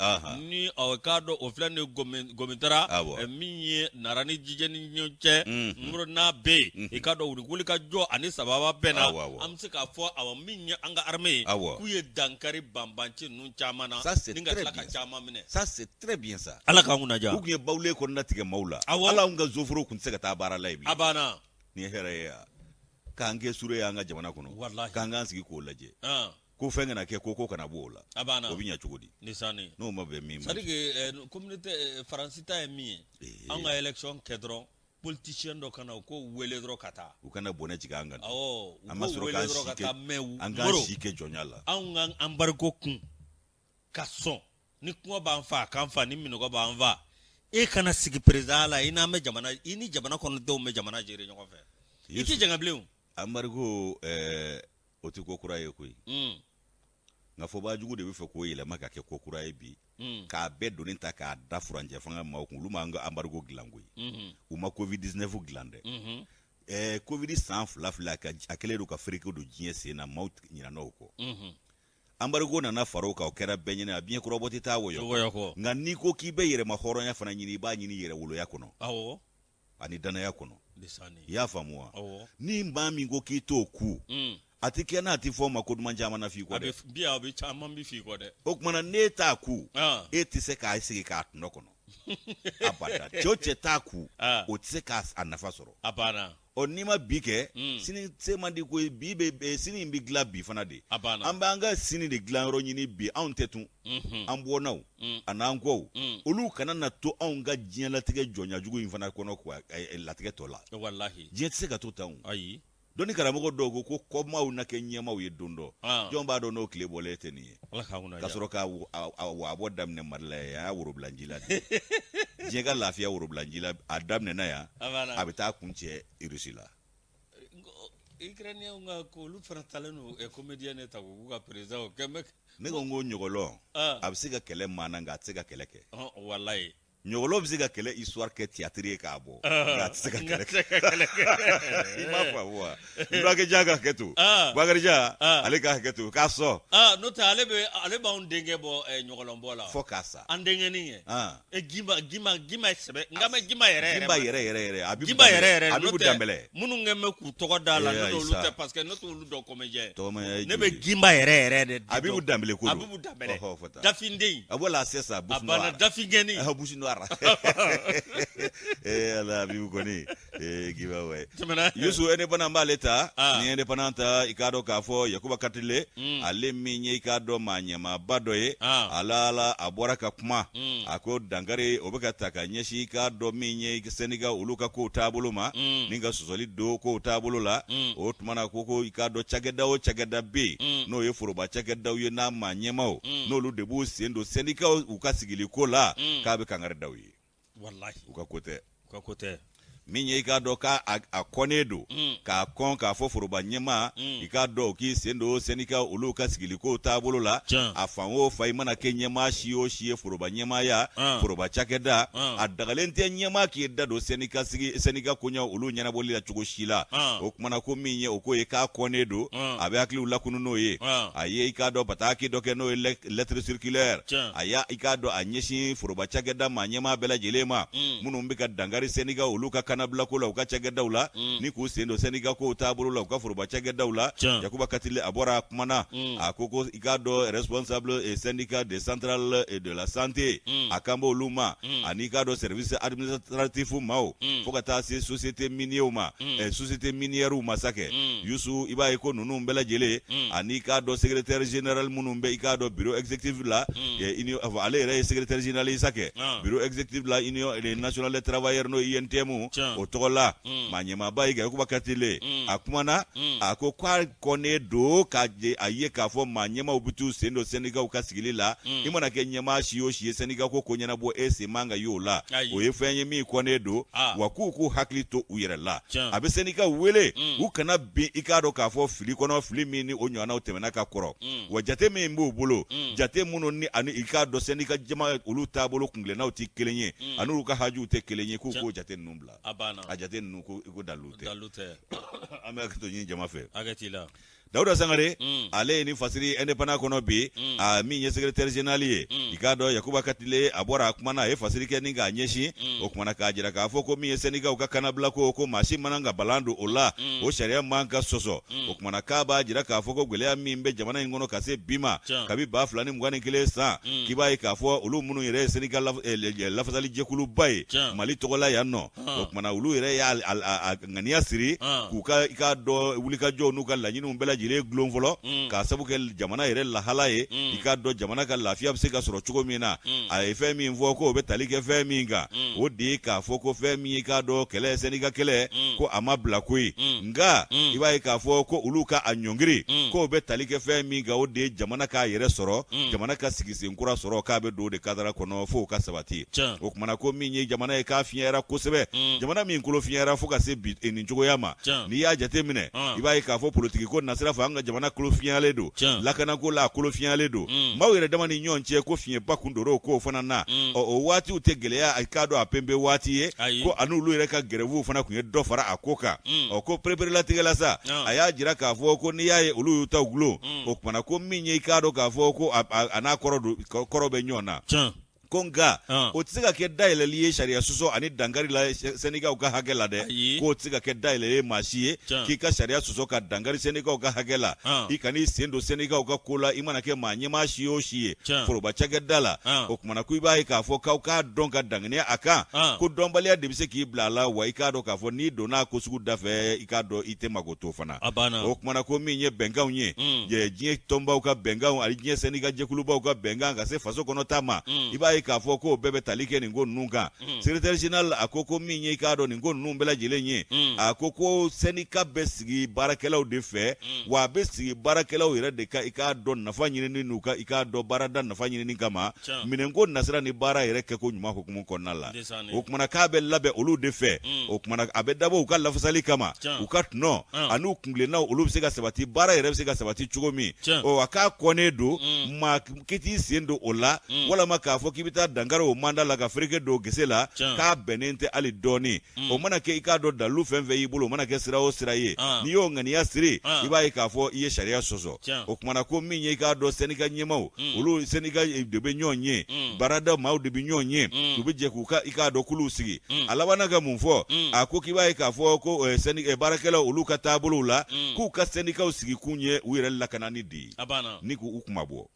ni aw k'a dɔn o filɛ nin ye Gomintara, min ye Nara ni Jijeni ɲɔgɔn cɛ, Moro, n'a bɛ yen, i k'a dɔn u ni wulikajɔ ani sababa bɛnna, an bɛ se k'a fɔ awa min ye an ka armée ye, k'u ye dankari banbanci ninnu caman na, ça c'est ni ka tila ka caman minɛ. Ça c'est très bien ça. Ala k'an kunna diya. U tun ye Bawule kɔnɔna tigɛ maaw la. Awɔ. Hali anw ka zoforow tun tɛ se ka taa baara la yen bilen. A banna. Nin ye hɛrɛ ye wa? K'an kɛ sure ye an ka jamana kɔnɔ. Walahi. K'an k'an sigi k'o lajɛ. An. Ko fɛn kana kɛ, ko kana bɔ o la. A banna. O bɛ ɲɛ cogo di? Ni sani. N'o ma bɛn min ma. C'est à dire que communauté Faransi ta ye min ye. Ee. An ka élection kɛ dɔrɔn. Politicien dɔ ka na u k'o wele dɔrɔn ka taa. U kana bɔnɛ jigin an kan. Awɔ, u An ma k'o sɔrɔ wele k'an dɔrɔn si ka kɛ taa mais an k'an Moro, si kɛ jɔnya la. Anw ka embargo kun ka sɔn ni kɔngɔ b'an fa a k'an fa, ni minnɔgɔ b'an fa, e kana sigi président la, i n'an bɛ jamana, i ni jamana kɔnɔdenw bɛ jamana gérer ɲɔgɔn fɛ. I tɛ jɛngɛ bilen o. Embargo o tɛ ko kura ye koyi. Nka fɔbaa jugu de bɛ fɛ k'o yɛlɛma ka kɛ ko kura ye bi. K'a bɛɛ doni ta k'a da furancɛ fanga maaw kun. Olu ma an ka embargo dilan koyi. U ma covid 19 dilan dɛ. Covid san 2 filɛ, a kɛlen don ka fereke don diɲɛ sen na, maaw ɲinɛna o kɔ. Embargo nana fara o kan, o kɛra bɛɛ ɲɛna, a biɲɛ kura bɔ tɛ taa wɔyɔ kɔ. Nka n'i ko k'i bɛ yɛrɛma hɔrɔnya fana ɲini, i b'a ɲini yɛrɛwoloya kɔnɔ. Ani danaya kɔnɔ. I y'a faamu wa? Ni maa min ko k'i t'o ku, a tɛ kɛ n'a tɛ fɔ o ma ko duman caman na f'i kɔ dɛ. Bi a bɛ caman bɛ f'i kɔ dɛ. O tuma na n'e t'a ku, e tɛ se k'a sigi k'a tɔnɔ kɔnɔ. Abada. Cɛ o cɛ t'a ku, o tɛ se k'a nafa sɔrɔ. A banna. Ɔ, n'i ma bi kɛ, sini se man di koyi. Bi bɛ, sini in bɛ dilan bi fana de. A banna. An b'an ka sini de dilan yɔrɔ ɲini bi, anw tɛ tun. An bɔnnaw, an'an kɔw, olu kana na to anw ka diɲɛlatigɛ jɔnya jugu in fana kɔnɔ quoi, latigɛ tɔ la. Walahi. Diɲɛ tɛ se ka to tan o. Ayi. Dɔnni karamɔgɔ dɔw ko ko kɔmaw na kɛ ɲɛmaw ye don dɔ. Jɔn b'a dɔn n'o tile bɔlen tɛ nin ye. Ala k'an kunna Ka diya. sɔrɔ ka waabɔ daminɛ Mali la yan, a y'a worobilanji la de. Diɲɛ ka lafiya worobilanji la, a daminɛna yan, A banna. a bɛ taa kuncɛ Irisi la. Ukrainien ka ko olu fana talen don comédien de ta k'u k'u ka président o kɛ mɛ. Ne ko n ko ɲɔgɔlɔn, a bɛ se ka kɛlɛ maana nka a tɛ se ka kɛlɛ kɛ. Walayi. Ɲɔgɔlɔn bɛ se ka kɛlɛ histoire kɛ théâtre ye k'a bɔ, nka a tɛ se ka kɛlɛ kɛ. I m'a faamu wa? Bakarijan ka hakɛ to. Bakarijan, ale ka hakɛ to k'a sɔn. N'o tɛ ale bɛ, ale b'anw denkɛ bɔ ɲɔgɔlɔnbɔ la. Fo k'a sa. An denkɛnin ye. Gimba, Gimba, Gimba ye sɛbɛ. N kan bɛ Gimba yɛrɛ yɛrɛ ma. Gimba yɛrɛ yɛrɛ yɛrɛ. Abibu Gimba yɛrɛ yɛrɛ. Abibu Danbɛlɛ. Minnu kɛlen bɛ k'u tɔgɔ da la, ne n'olu tɛ parce que ne t'olu dɔn comédien. Tɔgɔma ye Ne bɛ Gimba yɛrɛ yɛrɛ de dɔn. Abibu Danbɛlɛ ko don. Abibu Danbɛlɛ. Ɔhɔ, fɔ tan. Dafinden. Ah, voilà, c'est ça, A Bouche banna Noire. dafinkɛnin. Ah, Bouche Noire. Eh, Ala, Abibu kɔni. Eh, Gimba, ouais. Tɛmɛna. Yusu, indépendant b'ale ta. Ah. Ni indépendant ta, i k'a dɔn k'a fɔ Yakuba Katile, ale min ye i k'a dɔn maa ɲɛmaaba dɔ ye. Ah. Ala la, a bɔra ka kuma. A ko dankari o bɛ ka ta ka ɲɛsin i k'a dɔn min ye syndicat olu ka kow taabolo ma. Ni ka sɔsɔli don kow taabolo la. O tuma na ko i k'a dɔn cakɛda o cakɛda bɛ yen, n'o ye foroba cakɛdaw ye, n'a maa ɲɛmaaw, n'olu de b'u sen don syndicat u ka sigili ko la, k'a bɛ kangari da cakɛdaw ye. Walahi. U ka ko tɛ. U ka ko tɛ. Min ye i k'a dɔn k'a a kɔnnen don k'a kɔn k'a fɔ foroba ɲɛmaa i k'a dɔn u k'i sen don sɛndika olu ka sigiliko taabolo la a fan o fan i mana kɛ ɲɛmaa si o si ye foroba ɲɛmaaya foroba cakɛda a dagalen tɛ ɲɛmaa k'i da don sɛndika sigi sɛndika koɲɛ olu ɲɛnabɔli la cogo si la. O kumana ko min ye o ko ye k'a kɔnnen don, a bɛ hakiliw lakunun n'o ye. A ye i k'a dɔn bataki dɔ kɛ n'o ye lettre circulaire, a y'a i k'a dɔn a ɲɛsin foroba cakɛda maa ɲɛmaa bɛɛ lajɛlen ma minnu bɛ ka dankari sɛndika olu ka kannabilako la u ka cakɛdaw la ni k'u sen don sɛndika kow taabolo la u ka foroba cakɛdaw la. Yakuba Katile a bɔra a kumana, a ko ko i k'a dɔn responsable syndicat de centrale de la santé, a kan b'olu ma, ani i k'a dɔn service administratif maaw, fo ka taa se société minier ma, société minière ma sa kɛ Yusu, i b'a ye ko ninnu bɛɛ lajɛlen, ani i k'a dɔn secrétaire général minnu bɛ i k'a dɔn bureau exécutif la, ale yɛrɛ ye secrétaire général ye sa kɛ bureau exécutif la Union nationale des travailleurs n'o ye UNTM o tɔgɔ la, maa ɲɛmaaba ye Yakuba Katile, a kumana, a ko k'a kɔnnen don k'a a ye k'a fɔ maa ɲɛmaaw bɛ t'u sen don sɛndikaw ka sigili la. I mana kɛ ɲɛmaa si o si ye sɛndika ko ko ɲɛnabɔ, e sen man ka y'o la. O ye fɛn ye min kɔnnen don, wa k'u k'u hakili to u yɛrɛ la. A bɛ sɛndikaw wele u kana bin i k'a dɔn k'a fɔ fili kɔnɔ, fili min ni o ɲɔgɔnnaw tɛmɛna ka kɔrɔ, wa jate min b'u bolo, jate minnu ni ani i k'a dɔn sɛndika jama olu taabolo kuntilennaw tɛ kelen ye, ani olu ka hajuw tɛ kelen ye, k'u k'o jate ninnu bila. A jate ninnu ko i ko dalilu tɛ. An bɛ hakɛto ɲini jama fɛ. Hakɛ t'i la. Dawuda Sangare, ale ye nin fasiri Indépendant kɔnɔ bi, a min ye secrétaire général ye, i k'a dɔn Yakuba Katile, a bɔra a kumana, a ye fasiri kɛ ni k'a ɲɛsin o kumana k'a jira k'a fɔ ko min ye sɛndikaw ka kannabila ko, ko maa si man kan ka balan don o la, o sariya man ka sɔsɔ. O kumana k'a b'a jira k'a fɔ ko gɛlɛya min bɛ jamana in kɔnɔ ka se bi ma, kabi 2021 san, k'i b'a ye k'a fɔ olu minnu yɛrɛ ye sɛndika lafasalijɛkuluba ye Mali tɔgɔ la yan nɔ, o kumana olu yɛrɛ y'a ŋaniya siri k'u ka i k'a dɔn wulikajɔw n'u ka laɲiniw bɛɛ lajɛlen gulon fɔlɔ, k'a sabu kɛ jamana yɛrɛ lahala ye, i k'a dɔn jamana ka lafiya bɛ se ka sɔrɔ cogo min na. A ye fɛn min fɔ k'o bɛ tali kɛ fɛn min kan, o de ye k'a fɔ ko fɛn min ye i k'a dɔn kɛlɛ, sɛndika kɛlɛ, ko a ma bila koyi, nka i b'a ye k'a fɔ ko olu ka a ɲɔngiri k'o bɛ tali kɛ fɛn min kan, o de ye jamana k'a yɛrɛ sɔrɔ, jamana ka sigisen kura sɔrɔ, k'a bɛ don o de kadara kɔnɔ f'o ka sabati. O kumana ko min ye jamana ye k'a fiɲɛyara kosɛbɛ, jamana min kolo fiɲɛyara fo ka se bi nin cogoya ma, n'i y'a jate minɛ, i b'a ye k'a fɔ politiki ko nasira fɛ an ka jamana kolo fiɲɛyalen don, lakanako la a kolo fiɲɛyalen don, maaw yɛrɛ dama ni ɲɔgɔn cɛ ko fiɲɛba kun donna o kow fana na. Ɔ, o waatiw tɛ gɛlɛya a k'a dɔn a penpe waati ye, ko ani olu yɛrɛ ka gɛrɛfuw fana tun ye dɔ fara a ko kan. Ɔ, ko pereperelatigɛ la sa, a y'a jira k'a fɔ ko n'i y'a ye olu y'u ta gulon, o kumana ko min ye i k'a dɔn k'a fɔ ko a n'a kɔrɔ bɛ ɲɔgɔn na. Ko nka o tɛ se ka kɛ dayɛlɛli ye sariya sɔsɔ ani dankari la sɛndikaw ka hakɛ la dɛ. K'o tɛ se ka kɛ dayɛlɛli ye maa si ye k'i ka sariya sɔsɔ ka dankari sɛndikaw ka hakɛ la, i kan'i sen don sɛndikaw ka ko la, i mana kɛ maa ɲɛmaa si o si ye foroba cakɛda la. O kumana ko i b'a ye k'a fɔ k'aw k'a dɔn ka danganiya a kan ko dɔnbaliya de bɛ se k'i bila a la, wa i k'a dɔn k'a fɔ n'i donna a ko sugu da fɛ, i k'a dɔn i tɛ mako to fana. O kumana ko min ye bɛnkanw ye, diɲɛ tɔnbaw ka bɛnkanw ani diɲɛ sɛndika jɛkulubaw ka bɛnkan ka se faso kɔnɔ ta ma, i b'a ye k'a fɔ k'o bɛɛ bɛ tali kɛ nin ko ninnu kan. Secrétaire général a ko ko min ye i k'a dɔn nin ko ninnu bɛɛ lajɛlen ye, a ko ko sɛndika bɛ sigi baarakɛlaw de fɛ, wa a bɛ sigi baarakɛlaw yɛrɛ de ka i k'a dɔn nafa ɲinini n'u ka i k'a dɔn baarada nafa ɲinini kama, minɛnko nasira ni baara yɛrɛ kɛko ɲuman hukumu kɔnɔna la. O kumana k'a bɛ labɛn olu de fɛ. O kumana a bɛ dabɔ u ka lafasali kama, u ka tɔnɔ ani u kuntilennaw olu bɛ se ka sabati, baara yɛrɛ bɛ se ka sabati cogo min. Ɔ, a k'a kɔnnen don maa k'i t'i sen don o la, walama k'a fɔ k'i bɛ taa dankari o mandat la ka fereke don gese la, k'a bɛnnen tɛ hali dɔɔnin. O mana kɛ i k'a dɔn dalilu fɛn fɛn y'i bolo, o mana kɛ sira o sira ye, n'i y'o ŋaniya siri, i b'a ye k'a fɔ i ye sariya sɔsɔ. O kumana ko min ye i k'a dɔn sɛndika ɲɛmaaw, olu sɛndika de bɛ ɲɔgɔn ye, baarada maaw de bɛ ɲɔgɔn ye, u bɛ jɛ k'u ka i k'a dɔn kuluw sigi. A labanna ka mun fɔ? A ko k'i b'a ye k'a fɔ ko baarakɛlaw olu ka taabolow la, k'u ka sɛndikaw sigi kun ye u yɛrɛ lakanani de ye ni k'u kunmabɔ.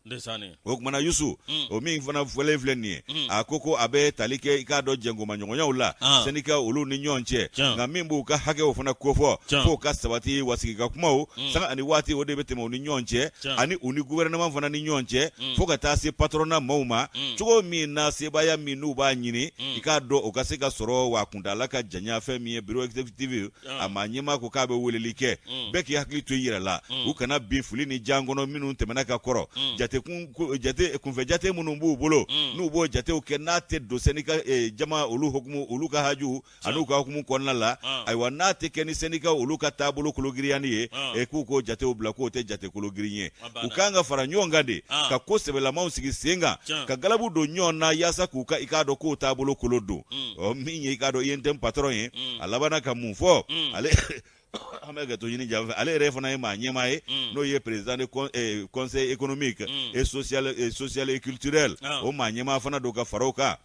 O kumana Yusu, o min fana fɔlen filɛ nin ye, a ko ko a bɛ tali kɛ i k'a dɔn jɛnkomaɲɔgɔnyaw la sɛndikaw olu ni ɲɔgɔn cɛ, nka min b'u ka hakɛw fana kofɔ f'o ka sabati, wa sigi ka kumaw sanga ani waati o de bɛ tɛmɛ u ni ɲɔgɔn cɛ ani u ni gouvernement fana ni ɲɔgɔn cɛ, fo ka taa se patronat maaw ma, cogo min na sebaaya min n'u b'a ɲini i k'a dɔn o ka se ka sɔrɔ, wa kuntaala ka janya. Fɛn min ye bureau exécutif, a maa ɲɛmaa ko k'a bɛ weleli kɛ bɛɛ k'i hakili to i yɛrɛ la, u kana bin fili ni jan kɔnɔ minnu tɛmɛna ka kɔrɔ, jate kunfɛ jate minnu b'u bolo n'u n'u b'o jatew kɛ n'a tɛ don syndicat jama olu hukumu olu ka haju an'u ka hukumu kɔnɔna la ayiwa n'a tɛ kɛ ni syndicat olu ka taabolo kologiriyani ye e k'u k'o jatew bila k'o tɛ jate kologirin ye u kan ka fara ɲɔgɔn kan de ka ko sɛbɛlamaw sigi sen kan ka galabu don ɲɔgɔn na yaasa k'u ka i k'a dɔn k'o taabolo kolo don ɔ min ye i k'a dɔn UNTM patron ye a labanna ka mun fɔ ale an bɛ hakɛto ɲini jama fɛ ale yɛrɛ fana ye maa ɲɛmaa ye n'o ye président de conseil économique et social et culturel o maa ɲɛmaa fana don ka fara o kan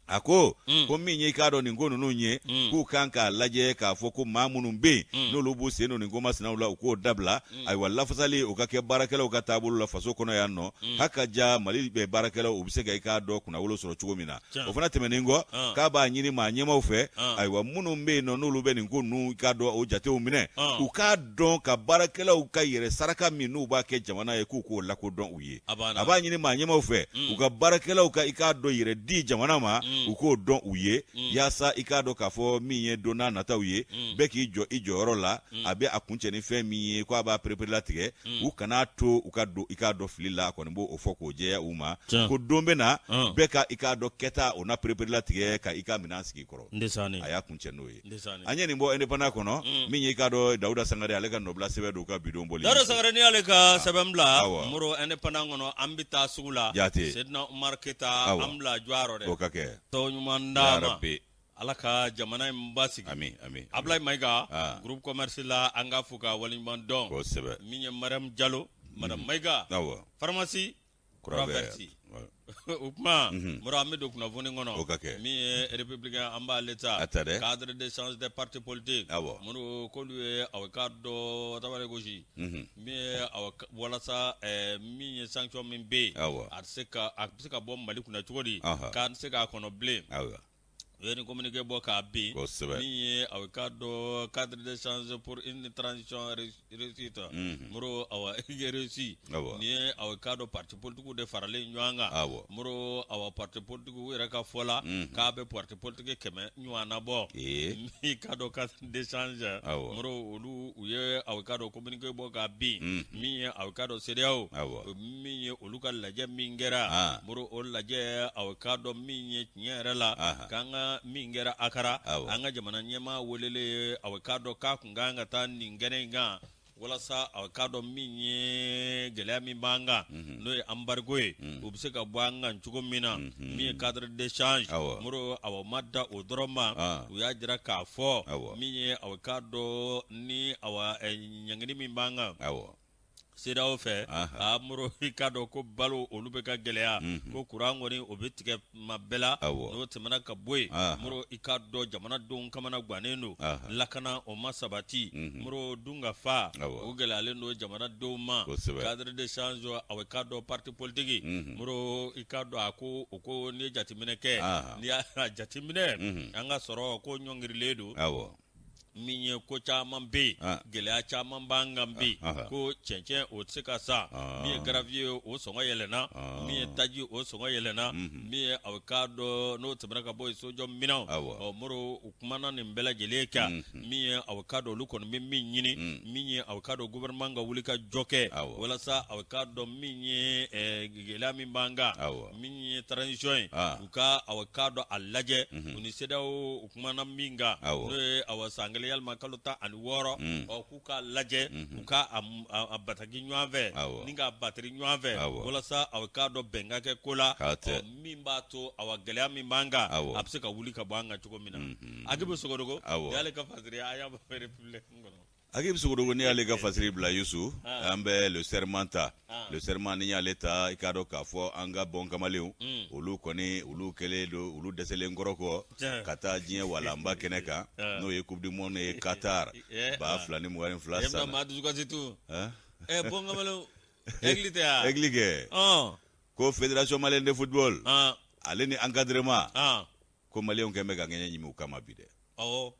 a ko ko min ye i k'a dɔn nin ko ninnu ye k'u kan k'a lajɛ k'a fɔ ko maa minnu bɛ yen n'olu b'u sen don nin ko masinaw la u k'o dabila ayiwa lafasali o ka kɛ baarakɛlaw ka taabolo la faso kɔnɔ yan nɔ haka ja mali bɛ baarakɛlaw u bɛ se ka i k'a dɔn kunnawolo sɔrɔ cogo min na o fana tɛmɛnen kɔ k'a b'a ɲini maa ɲɛmaaw fɛ ayiwa minnu bɛ yen nɔ n'olu bɛ nin ko ninnu i k'a dɔn o jatew minɛ u k'a dɔn ka baarakɛlaw ka yɛrɛ saraka min n'u b'a kɛ jamana ye k'u k'o lakodɔn u ye a b'a ɲini maa ɲɛmaaw fɛ mm. u ka baarakɛlaw ka i k'a dɔn yɛrɛ di jamana ma mm. u k'o dɔn u ye mm. yaasa i k'a dɔn k'a fɔ min ye don n'a nataw ye bɛɛ k'i jɔ i jɔyɔrɔ la a bɛ a kuncɛ ni fɛn min ye ko a b'a pereperelatigɛ u kan'a to u ka don i k'a dɔn fili la a kɔni b'o fɔ k'o jɛya u ma ko don bɛ na bɛɛ ka i k'a dɔn kɛta o na pereperelatigɛ ka i ka minɛn sigi kɔrɔ a y'a kuncɛ n'o ye an ye nin bɔ Indépendant kɔnɔ mm. min ye i k'a dɔn Dawuda Sangare ale ka nɔbila sɛbɛn don ka bidon bɔli Dawuda Sangare n'i y'ale ka ah. sɛbɛn bila Moro Indépendant kɔnɔ an bɛ taa sugu la jaate Sedina Umar Keyita an bila jɔyɔrɔ dɛ o ka kɛ tɔgɔ ɲuman d'a ma ala ka jamana in basigi ami ami Abulayi Mayiga ah. groupe commerce la an k'a fo ka waleɲuman dɔn kosɛbɛ min ye Mariam Jalo madame mm. Mayiga awɔ pharmacie Croix verte o kuma Moro an bɛ don kunnafoni kɔnɔ o ka kɛ min ye républicain an b'ale ta a ta dɛ cadre d'échange des partis politiques awɔ Moro k'olu ye aw k'a dɔn tabale gosi min ye aw walasa min ye sanction min bɛ yen awɔ a bɛ se ka bɔ Mali kunna cogo di k'an tɛ se k'a kɔnɔ bilen awɔ u ye nin communiqué bɔ k'a bin kosɛbɛ min ye aw k'a dɔn cadre d'échange pour une transition réussite Moro awa réussie nin ye aw k'a dɔn parti politique de faralen ɲɔgɔn kan awɔ Moro awa parti politique u yɛrɛ ka fɔ la k'a bɛ parti politique 100 ɲɔgɔnna bɔ i k'a dɔn cadre d'échange Moro olu u ye aw k'a dɔn communiqué bɔ k'a bin min ye aw k'a dɔn CEDEAO min ye olu ka lajɛ min kɛra Moro o lajɛ aw k'a dɔn min ye tiɲɛ yɛrɛ la k'an ka min kɛra Akara an ka jamana ɲɛmaa welelen aw k'a dɔn k'a kun kan ka taa nin kɛnɛ in kan walasa aw k'a dɔn min ye gɛlɛya min b'an kan n'o ye embargo ye o bɛ se ka bɔ an kan cogo min na min ye cadre d'échange Moro awa ma dan o dɔrɔn ma u y'a jira k'a fɔ min ye aw k'a dɔn ni awa ɲangini min b'an kan CEDEAO fɛ a Moro i k'a dɔn ko balo olu bɛ ka gɛlɛya ko kuran kɔni o bɛ tigɛ tuma bɛɛ la n'o tɛmɛna ka bɔ yen Moro i k'a dɔn jamanadenw kamana gannen don lakana o ma sabati Moro dunkafa o gɛlɛyalen don jamanadenw ma cadre d'échange aw k'a dɔn parti politique Moro i k'a dɔn a ko o ko n'i ye jateminɛ kɛ n'i y'a jateminɛ an ka sɔrɔ ko ɲɔngirilen don min ye ko caman bɛ yen ah. gɛlɛya caman b'an kan bi ah, ah, ko cɛncɛn o tɛ se ka san min ye gravier o sɔngɔ yɛlɛnna min ye taji o sɔngɔ yɛlɛnna mhm. min ye aw k'a dɔn n'o tɛmɛna ka bɔ yen sojɔ minɛnw ɔ Moro u kumana nin bɛɛ lajɛlen kan mhm. min ye aw k'a dɔn olu kɔni bɛ min ɲini mm. min ye aw k'a dɔn gouvernement ka wuli ka jɔ kɛ walasa aw k'a dɔn min ye eh, gɛlɛya min b'an kan min ye transition ye u ka aw k'a dɔn a lajɛ mhm. u ni CEDEAO u kumana min kan n'o ye awa san kelen yalima kalo 16 ɔ k'u k'a lajɛ u ka a bataki ɲɔgɔn fɛ ni k'a batiri ɲɔgɔn fɛ walasa aw k'a dɔn bɛn ka kɛ ko la min b'a to awa gɛlɛya min b'an kan a bɛ se ka wuli ka bɔ an kan cogo min na Agibu Sogodogo y'ale ka fasiri a y'a bɔ République kɔnɔ. Agibu Sogodogo n'i y'ale ka fasiri bila Yusu ah. an bɛ le serment ta ah. le serment ni y'ale ta i k'a dɔn k'a fɔ an ka bɔn kamalenw mm. olu kɔni olu kɛlen don olu dɛsɛlen kɔrɔ kɔ ka taa diɲɛ walanba kɛnɛ kan ah. n'o ye coupe du monde ye Qatar eh, 2022 san maa dusukasi tu eh, bɔn kamalenw aigle tɛ wa aigle kɛ ko fédération malienne de football ale ni encadrement ko maliyɛnw kɛn bɛ ka ŋɛɲɛ ɲimi u kama bi dɛ awɔ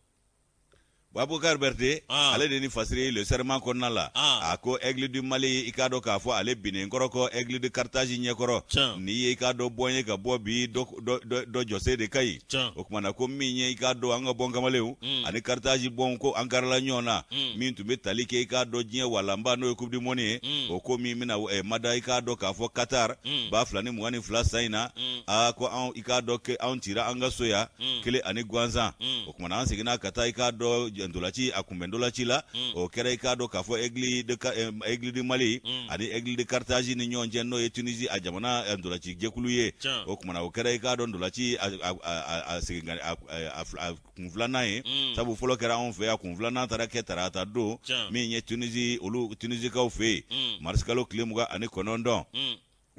Abubakar Berete ale de ni fasiri le serment kɔnɔna la a ko Aigle du Mali i k'a dɔn k'a fɔ ale binnen kɔrɔ kɔ Aigle de Carthage ɲɛkɔrɔ n'i ye i k'a dɔn bɔn ye ka bɔ bi dɔ jɔsen de ka ɲi o tuma na ko min ye i k'a dɔn an ka bɔn kamalenw ani Carthage bɔn ko an karila ɲɔgɔn na min tun bɛ tali kɛ i k'a dɔn diɲɛ walanba n'o ye coupe du monde ye o ko min bɛna mada i k'a dɔn k'a fɔ Qatar 2022 san in na aa ko anw i k'a dɔn anw cira an ka so yan kelen ani gansan o tuma na an seginna ka taa i k'a dɔn ntolaci a kunbɛn ntolaci la o kɛra i k'a dɔn k'a fɔ Aigle du Mali ani Aigle de Carthage ni ɲɔgɔn cɛ n'o ye Tunisie a jamana ntolaci jɛkulu ye o tuma na o kɛra i k'a dɔn ntolaci a segin a kun filanan ye sabu fɔlɔ kɛra anw fɛ yan kun filanan taara kɛ tarata don min ye Tunisie olu Tunisikaw fɛ yen marisikalo tile 29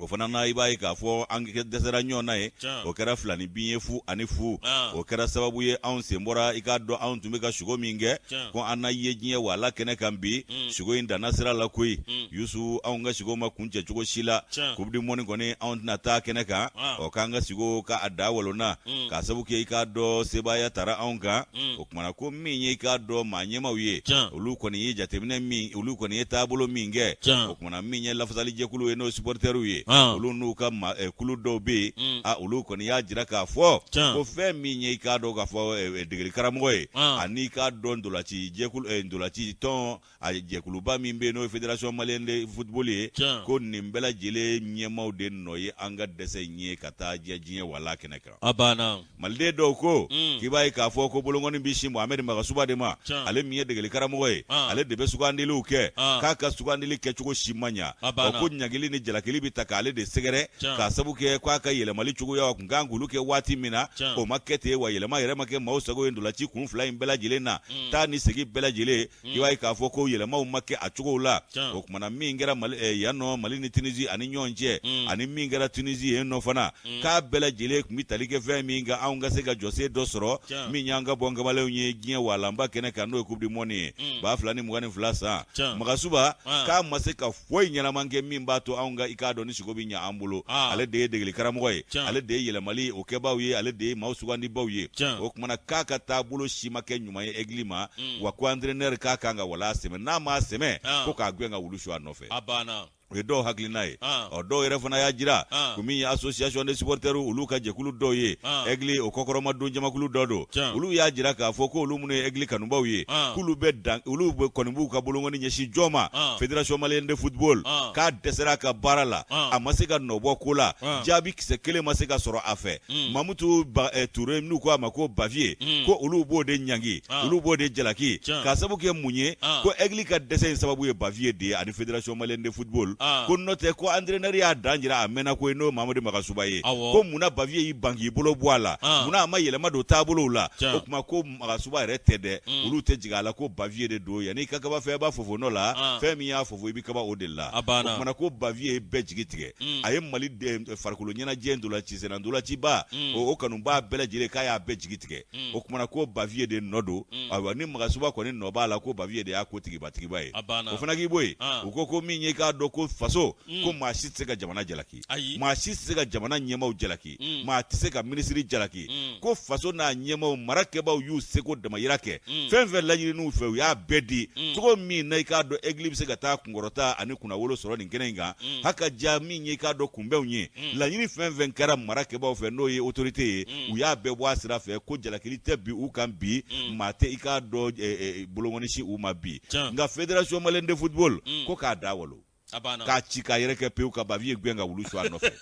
o fana na i b'a ye k'a fɔ an dɛsɛra ɲɔgɔn na yen o kɛra fila ni bin ye 0-0 o kɛra sababu ye anw sen bɔra i k'a dɔn anw tun bɛ ka sugo min kɛ ko an na ye diɲɛ wala kɛnɛ kan bi sugo in danna sira la koyi Yusu anw ka sugo ma kuncɛ cogo si la coupe du monde kɔni anw tɛna taa kɛnɛ kan ɔ k'an ka sugo ka a da walonna k'a sabu kɛ i k'a dɔn sebaaya tara anw kan o tuma na ko min ye i k'a dɔn maa ɲɛmaaw ye olu kɔni ye jateminɛ min olu kɔni ye taabolo min kɛ o tuma na min ye lafasalijɛkulu ye n'o ye supporteriw ye olu n'u ka kulu dɔw bɛ yen a olu kɔni y'a jira k'a fɔ ko fɛn min ye i k'a dɔn k'a fɔ degeli karamɔgɔ ye ani i k'a dɔn ntolaci jɛkulu ntolaci tɔn a jɛkuluba min bɛ yen n'o ye fédération malienne de football ye ko nin bɛɛ lajɛlen ɲɛmaaw de nɔ ye an ka dɛsɛ in ye ka taa diɲɛ wala kɛnɛ kan. A banna. Maliden dɔw ko k'i b'a ye k'a fɔ ko bolonkɔni bɛ sin Mohamed Magasuba de ma, ale min ye degeli karamɔgɔ ye, ale de bɛ sugandiliw kɛ, k'a ka sugandili kɛcogo si ma ɲa, A banna. Ɔ ko ɲangili ni jalakili bɛ ta k'ale de sɛgɛrɛ, k'a sabu kɛ k'a ka yɛlɛmali cogoya a tun kan k'olu kɛ waati min na, o ma kɛ ten, wa yɛlɛma yɛrɛ ma kɛ maaw sago ye ntolaci kun fila in bɛɛ lajɛlen na, taa ni segin bɛɛ lajɛlen i b'a ye k'a fɔ ko yɛlɛmaw ma kɛ a cogo la o tuma na min kɛra yan nɔ Mali ni Tunisie ani ɲɔgɔn cɛ ani min kɛra Tunisie yen nɔ fana k'a bɛɛ lajɛlen tun bɛ tali kɛ fɛn min kan anw ka se ka jɔsen dɔ sɔrɔ min y'an ka bɔn kamalenw ye diɲɛ walanba kɛnɛ kan n'o ye coupe du monde ye 2022 san Magasuba k'a ma se ka foyi ɲɛnama kɛ min b'a to anw ka i k'a dɔn ni siko bɛ ɲɛ an bolo ale de ye degeli karamɔgɔ ye ale de ye yɛlɛmali o kɛbaaw ye ale de ye maaw sugandibaw ye o tuma na k'a ka taabolo si ma kɛ ɲuman ye Aigle ma wa ko entraîneur k'a kan ka wala sɛmɛ n'a m'a sɛmɛ ko k'a gɛn ka wulu su a nɔfɛ a banna o ye dɔw hakilina ye ɔ dɔw yɛrɛ fana y'a jira ko min ye association des supporters olu ka jɛkulu dɔw ye Aigle o kɔkɔrɔma don jamakulu dɔ don olu y'a jira k'a fɔ ko olu minnu ye Aigle kanubaw ye k'olu bɛ dan olu bɛ kɔni b'u ka bolonkɔni ɲɛsin jɔn ma fédération malienne de football k'a dɛsɛra a ka baara la a ma se ka nɔbɔ ko la jaabi kisɛ kelen ma se ka sɔrɔ a fɛ Mamutu Ture n'u ko a ma ko Bavieux ko olu b'o de ɲangi olu b'o de jalaki k'a sabu kɛ mun ye ko Aigle ka dɛsɛ in sababu ye Bavieux de ye ani fédération malienne de football ko n'o tɛ ko entraîneur y'a dan jira a mɛnna ko n'o Mamadu Magasuba ye ko munna Bavieux y'i ban k'i bolo bɔ a la munna a ma yɛlɛma don taabolow la o tuma ko Magasuba yɛrɛ tɛ dɛ olu tɛ jigin a la ko Bavieux de don yanni i ka kaba fɛn ba fofo nɔ la fɛn min y'a fofo i bɛ kaba o de la o tuma ko Bavieux ye bɛɛ jigi tigɛ a ye Mali farikolo ɲɛnajɛ ntolaci senna ntolaciba o kanubaa bɛɛ lajɛlen k'a y'a bɛɛ jigi tigɛ o tuma ko Bavieux de nɔ don ayiwa ni Magasuba kɔni nɔ b'a la ko Bavieux de y'a ko tigibatigiba ye o fana k'i bɔ yen u ko min ye k'a dɔn ko faso ko maa si tɛ se ka jamana jalaki maa si tɛ se ka jamana ɲɛmaaw jalaki maa tɛ se ka minisiri jalaki ko faso n'a ɲɛmaaw marakɛbaaw y'u seko damayira kɛ fɛn fɛn laɲininen u fɛ u y'a bɛɛ di cogo min na i k'a dɔn Aigle bɛ se ka taa kunkɔrɔta ani kunnawolo sɔrɔ nin kɛnɛ in kan haka ja min ye i k'a dɔn kunbɛnw ye laɲini fɛn fɛn kɛra marakɛbaaw fɛ n'o ye autorité ye u y'a bɛɛ bɔ a sira fɛ ko jalakili tɛ bin u kan bi maa tɛ i k'a dɔn bolonkɔni sin u ma bi nka fédération malienne de football ko k'a da walo k'a ci k'a yɛrɛ kɛ pewu ka Bavieux gɛn ka wulu su a nɔfɛ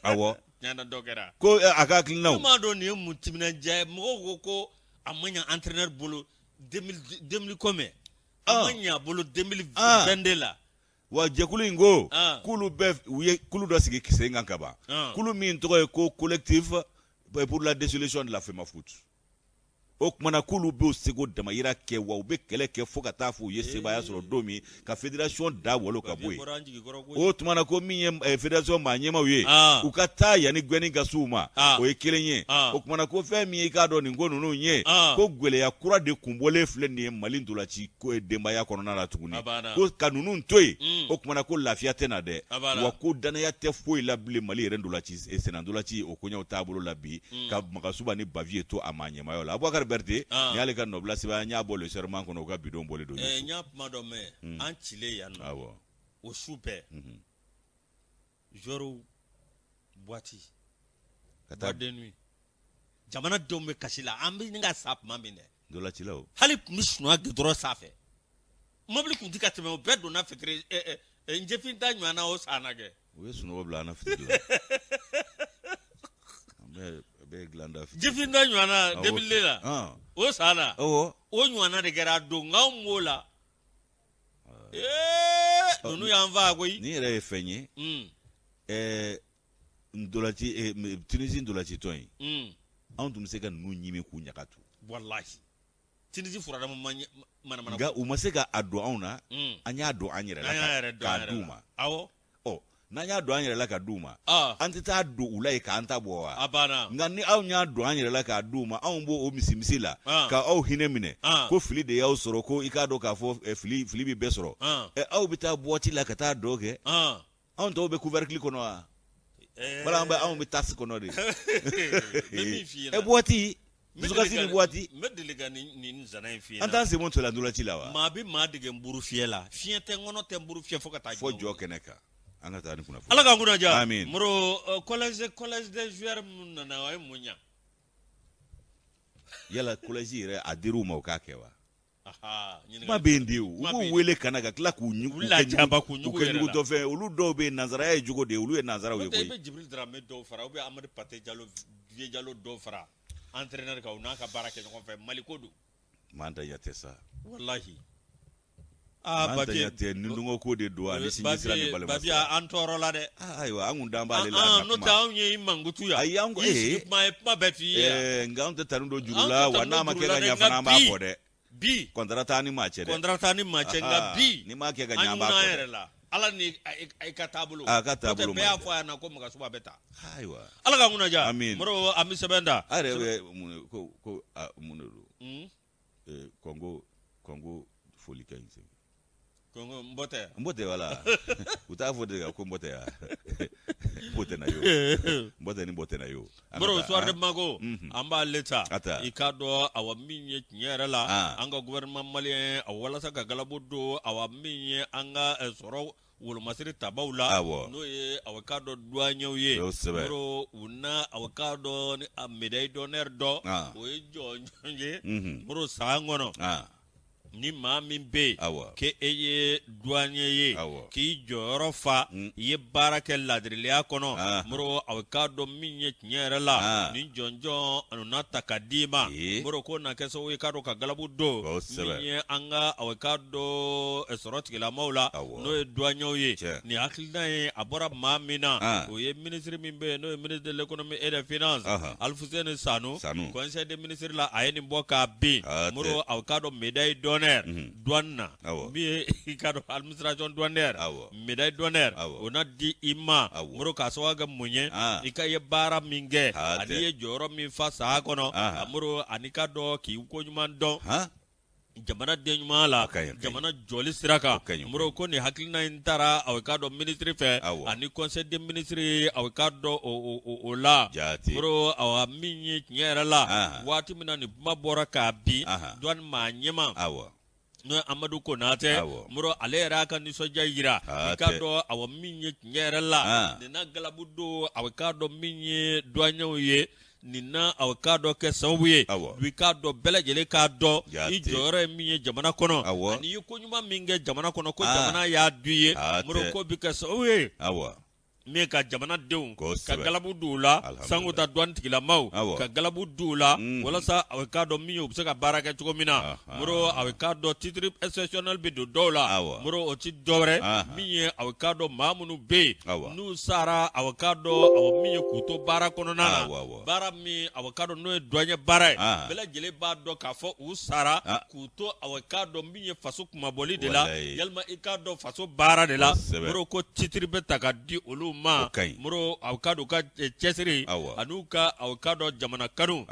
awɔ ko a ka hakilinaw m'a dɔn nin ye mun timinandiya ye mɔgɔw ko a ma ɲɛ entraîneur bolo 2000 combien a ma ɲɛ a bolo 2022 la wa jɛkulu in ko k'olu bɛɛ u ye kulu dɔ sigi sen kan ka ban kulu min tɔgɔ ye ko collectif pour la dissolution de la FEMAFOOT o tuma na k'olu b'u seko damayira kɛ wa u bɛ kɛlɛ kɛ fo ka taa fɔ u ye sebaaya sɔrɔ don min ka fédération da walo ka bɔ yen o tuma na ko min ye fédération maa ɲɛmaaw ye u ka taa yanni gɛnni ka s'u ma o ye kelen ye o tuma na ko fɛn min ye i k'a dɔn nin ko ninnu ye ko gɛlɛya kura de kunbɔlen filɛ nin ye Mali ntolaci ko ye denbaya kɔnɔna la tuguni ko ka ninnu to yen o tuma na ko lafiya tɛ na dɛ wa ko danaya tɛ foyi la bilen Mali yɛrɛ ntolaci senna ntolaci o koɲɛw taabolo la bi ka Magasuba ni Bavieux to a maa ɲɛmaaya la Abubakar Berete nin y'ale ka nɔbila sɛbɛn an y'a bɔ Le Serment kɔnɔ u ka bidon bɔlen don n y'a kuma dɔ mɛn an cilen yan nɔ awɔ o su bɛɛ joueurs boîte ka taa boîte de nuit jamanadenw bɛ kasi la an bɛ ɲini ka sa tuma min dɛ ntolacilaw hali tun bɛ sunɔgɔ gidɔrɔn sanfɛ mobili tun tɛ ka tɛmɛ o bɛɛ donna fitiri njefin ta ɲɔgɔn na o san na kɛ u ye sunɔgɔ bila an na fitiri la an bɛɛ bɛɛ ye dilan da fitiri jefin ta ɲɔgɔn na Awɔ. 2002 la Ah, o san na awɔ o ɲɔgɔnna de kɛra a don nka anw b'o la ee ninnu y'an faa koyi nin yɛrɛ ye fɛn ye ɛɛ ntolaci Tunisie ntolaci tɔn in anw tun bɛ se ka ninnu ɲimi k'u ɲaga tu walahi Tunisie furadama ma manamana nka u ma se ka a don anw na an y'a don an yɛrɛ la k'a d'u ma awɔ ɔ n'an y'a don an yɛrɛ la ka d'u ma an tɛ taa don u la yen k'an ta bɔ wa a banna nka ni anw y'a don an yɛrɛ la k'a d'u ma anw b'o o misimisi la ka aw hinɛ minɛ ko fili de y'aw sɔrɔ ko i k'a dɔn k'a fɔ fili fili bɛ bɛɛ sɔrɔ aw bɛ taa boîte la ka taa dɔn kɛ anw tɔw bɛ couvercle kɔnɔ wa wala an bɛ anw bɛ tasse kɔnɔ de ɛ boîte dusukasi ni boîte n bɛ deli ka nin zana in f'i ɲɛna an t'an sen bɔ ntola ntolaci la wa maa bɛ maa dege nburu fiyɛ la fiɲɛ tɛ n kɔnɔ tɛ nburu fiyɛ fo ka taa fo jɔ kɛnɛ kan an ka taa ni kunnafoni ala k'an kunna diya amin moro collège collège des joueurs minnu nana o ye mun ɲa yala collège yɛrɛ a dir'u ma u k'a kɛ wa kuma bɛ yen de u b'u wele ka na ka tila k'u ɲugu k'u kɛ ɲugutɔfɛn olu dɔw bɛ yen nansaraya ye jogo de ye olu ye nansaraw ye koyi i bɛ Djibril Dramé dɔw fara ou bien Amadu Pate Jalo Vieux Jalo dɔw fara entraîneur kan u n'a ka baara kɛ ɲɔgɔn fɛ Mali ko don mantanya tɛ sa walahi aa mantanya tɛ nidungɔ ko de don ani sinji sira ni balima Babiye an tɔɔrɔla dɛ ayiwa an kun dan b'ale la n'o tɛ anw ye i mankutu yan ayi an ko i sigi kuma ye kuma bɛɛ f'i ye yan nka anw tɛ tanu don juru la wa n'a ma kɛ ka ɲa fana an b'a fɔ dɛ bi kɔntara t'an ni maa cɛ dɛ kɔntara t'an ni maa cɛ nka bi n'i m'a kɛ ka ɲa an b'a fɔ an yɛrɛ la ala ni i ka taabolo a ka taabolo bɛɛ y'a fɔ a ɲɛna ko Magasuba bɛ taa ayiwa ala k'an kunna diya amin Moro an bɛ sɛbɛn da a yɛrɛ bɛ mun ko ko mun de don Kɔngo Kɔngo foli ka ɲi Kɔngo nbɔtɛ nbɔtɛ wala u t'a fɔ de ko nbɔtɛ ya nbɔtɛ na yo nbɔtɛ ni nbɔtɛ na yo Moro Soir de Bamako an b'ale ta i k'a dɔn awa min ye tiɲɛ yɛrɛ la an ka gouvernement malien a walasa ka galabu don awa min ye an ka sɔrɔ wolomasiri tabaw la n'o ye awa k'a dɔn douaniers ye Moro u na awa k'a dɔn ni a médaille d'honneur dɔ o ye jɔnjɔn ye Moro san kɔnɔ ni maa min bɛ yen k'e e ye douanier ye k'i jɔyɔrɔ fa i ye baara kɛ laadiriya kɔnɔ Moro a k'a dɔn min ye tiɲɛ yɛrɛ la ni jɔnjɔn na ta ka d'i ma Moro k'o na kɛ sababu ye k'a dɔn ka galabu don min ye an ka a k'a dɔn sɔrɔ tigilamaw la n'o ye douaniers ye nin hakilina ye a bɔra maa min na o ye minisiri min bɛ yen n'o ye ministre de l'économie et des finances Alfuseni Sanu conseil des ministres la a ye nin bɔ k'a bin Moro a k'a dɔn médaille d'honneur douane na min ye i k'a dɔn administration douanière médaille d'honneur o na di i ma Moro k'a sababu kɛ mun ye i ka ye baara min kɛ ani i ye jɔyɔrɔ min fa san kɔnɔ Moro ani k'a dɔn k'i ko ɲuman dɔn jamana den ɲuman la jamana jɔli sira kan Moro ko nin hakilina in taara a k'a dɔn minisiri fɛ ani conseil des ministres a k'a dɔn o la Moro awa min ye tiɲɛ yɛrɛ la waati min na nin kuma bɔra k'a bin douane maa ɲɛmaa n'o ye Amadu Konatɛ Moro ale yɛrɛ y'a ka nisɔndiya jira i k'a dɔn awa min ye tiɲɛ yɛrɛ la nin na galabu don a k'a dɔn min ye douaniers ye nin na a k'a dɔn kɛ sababu ye i k'a dɔn bɛɛ lajɛlen k'a dɔn i jɔyɔrɔ ye min ye jamana kɔnɔ ani i ye ko ɲuman min kɛ jamana kɔnɔ ko jamana y'a dɔn i ye Moro k'o bɛ kɛ sababu ye min ka jamanadenw ka galabu don u la sanko ta douane tigilamaw ka galabu don u la walasa a k'a dɔn min ye u bɛ se ka baara kɛ cogo min na Moro a k'a dɔn titre exceptionnel bɛ don dɔw la Moro o ti dɔwɛrɛ min ye a k'a dɔn maa minnu bɛ yen n'u sara a k'a dɔn awa min ye k'u to baara kɔnɔna na baara min a k'a dɔn n'o ye douanier baara ye bɛɛ lajɛlen b'a dɔn k'a fɔ u sara k'u to a k'a dɔn min ye faso kunmabɔli de la yalima i k'a dɔn faso baara de la Moro ko titre bɛ ta ka di olu ma Moro a k'a dɔn u ka cɛsiri an'u ka a k'a dɔn jamana kanu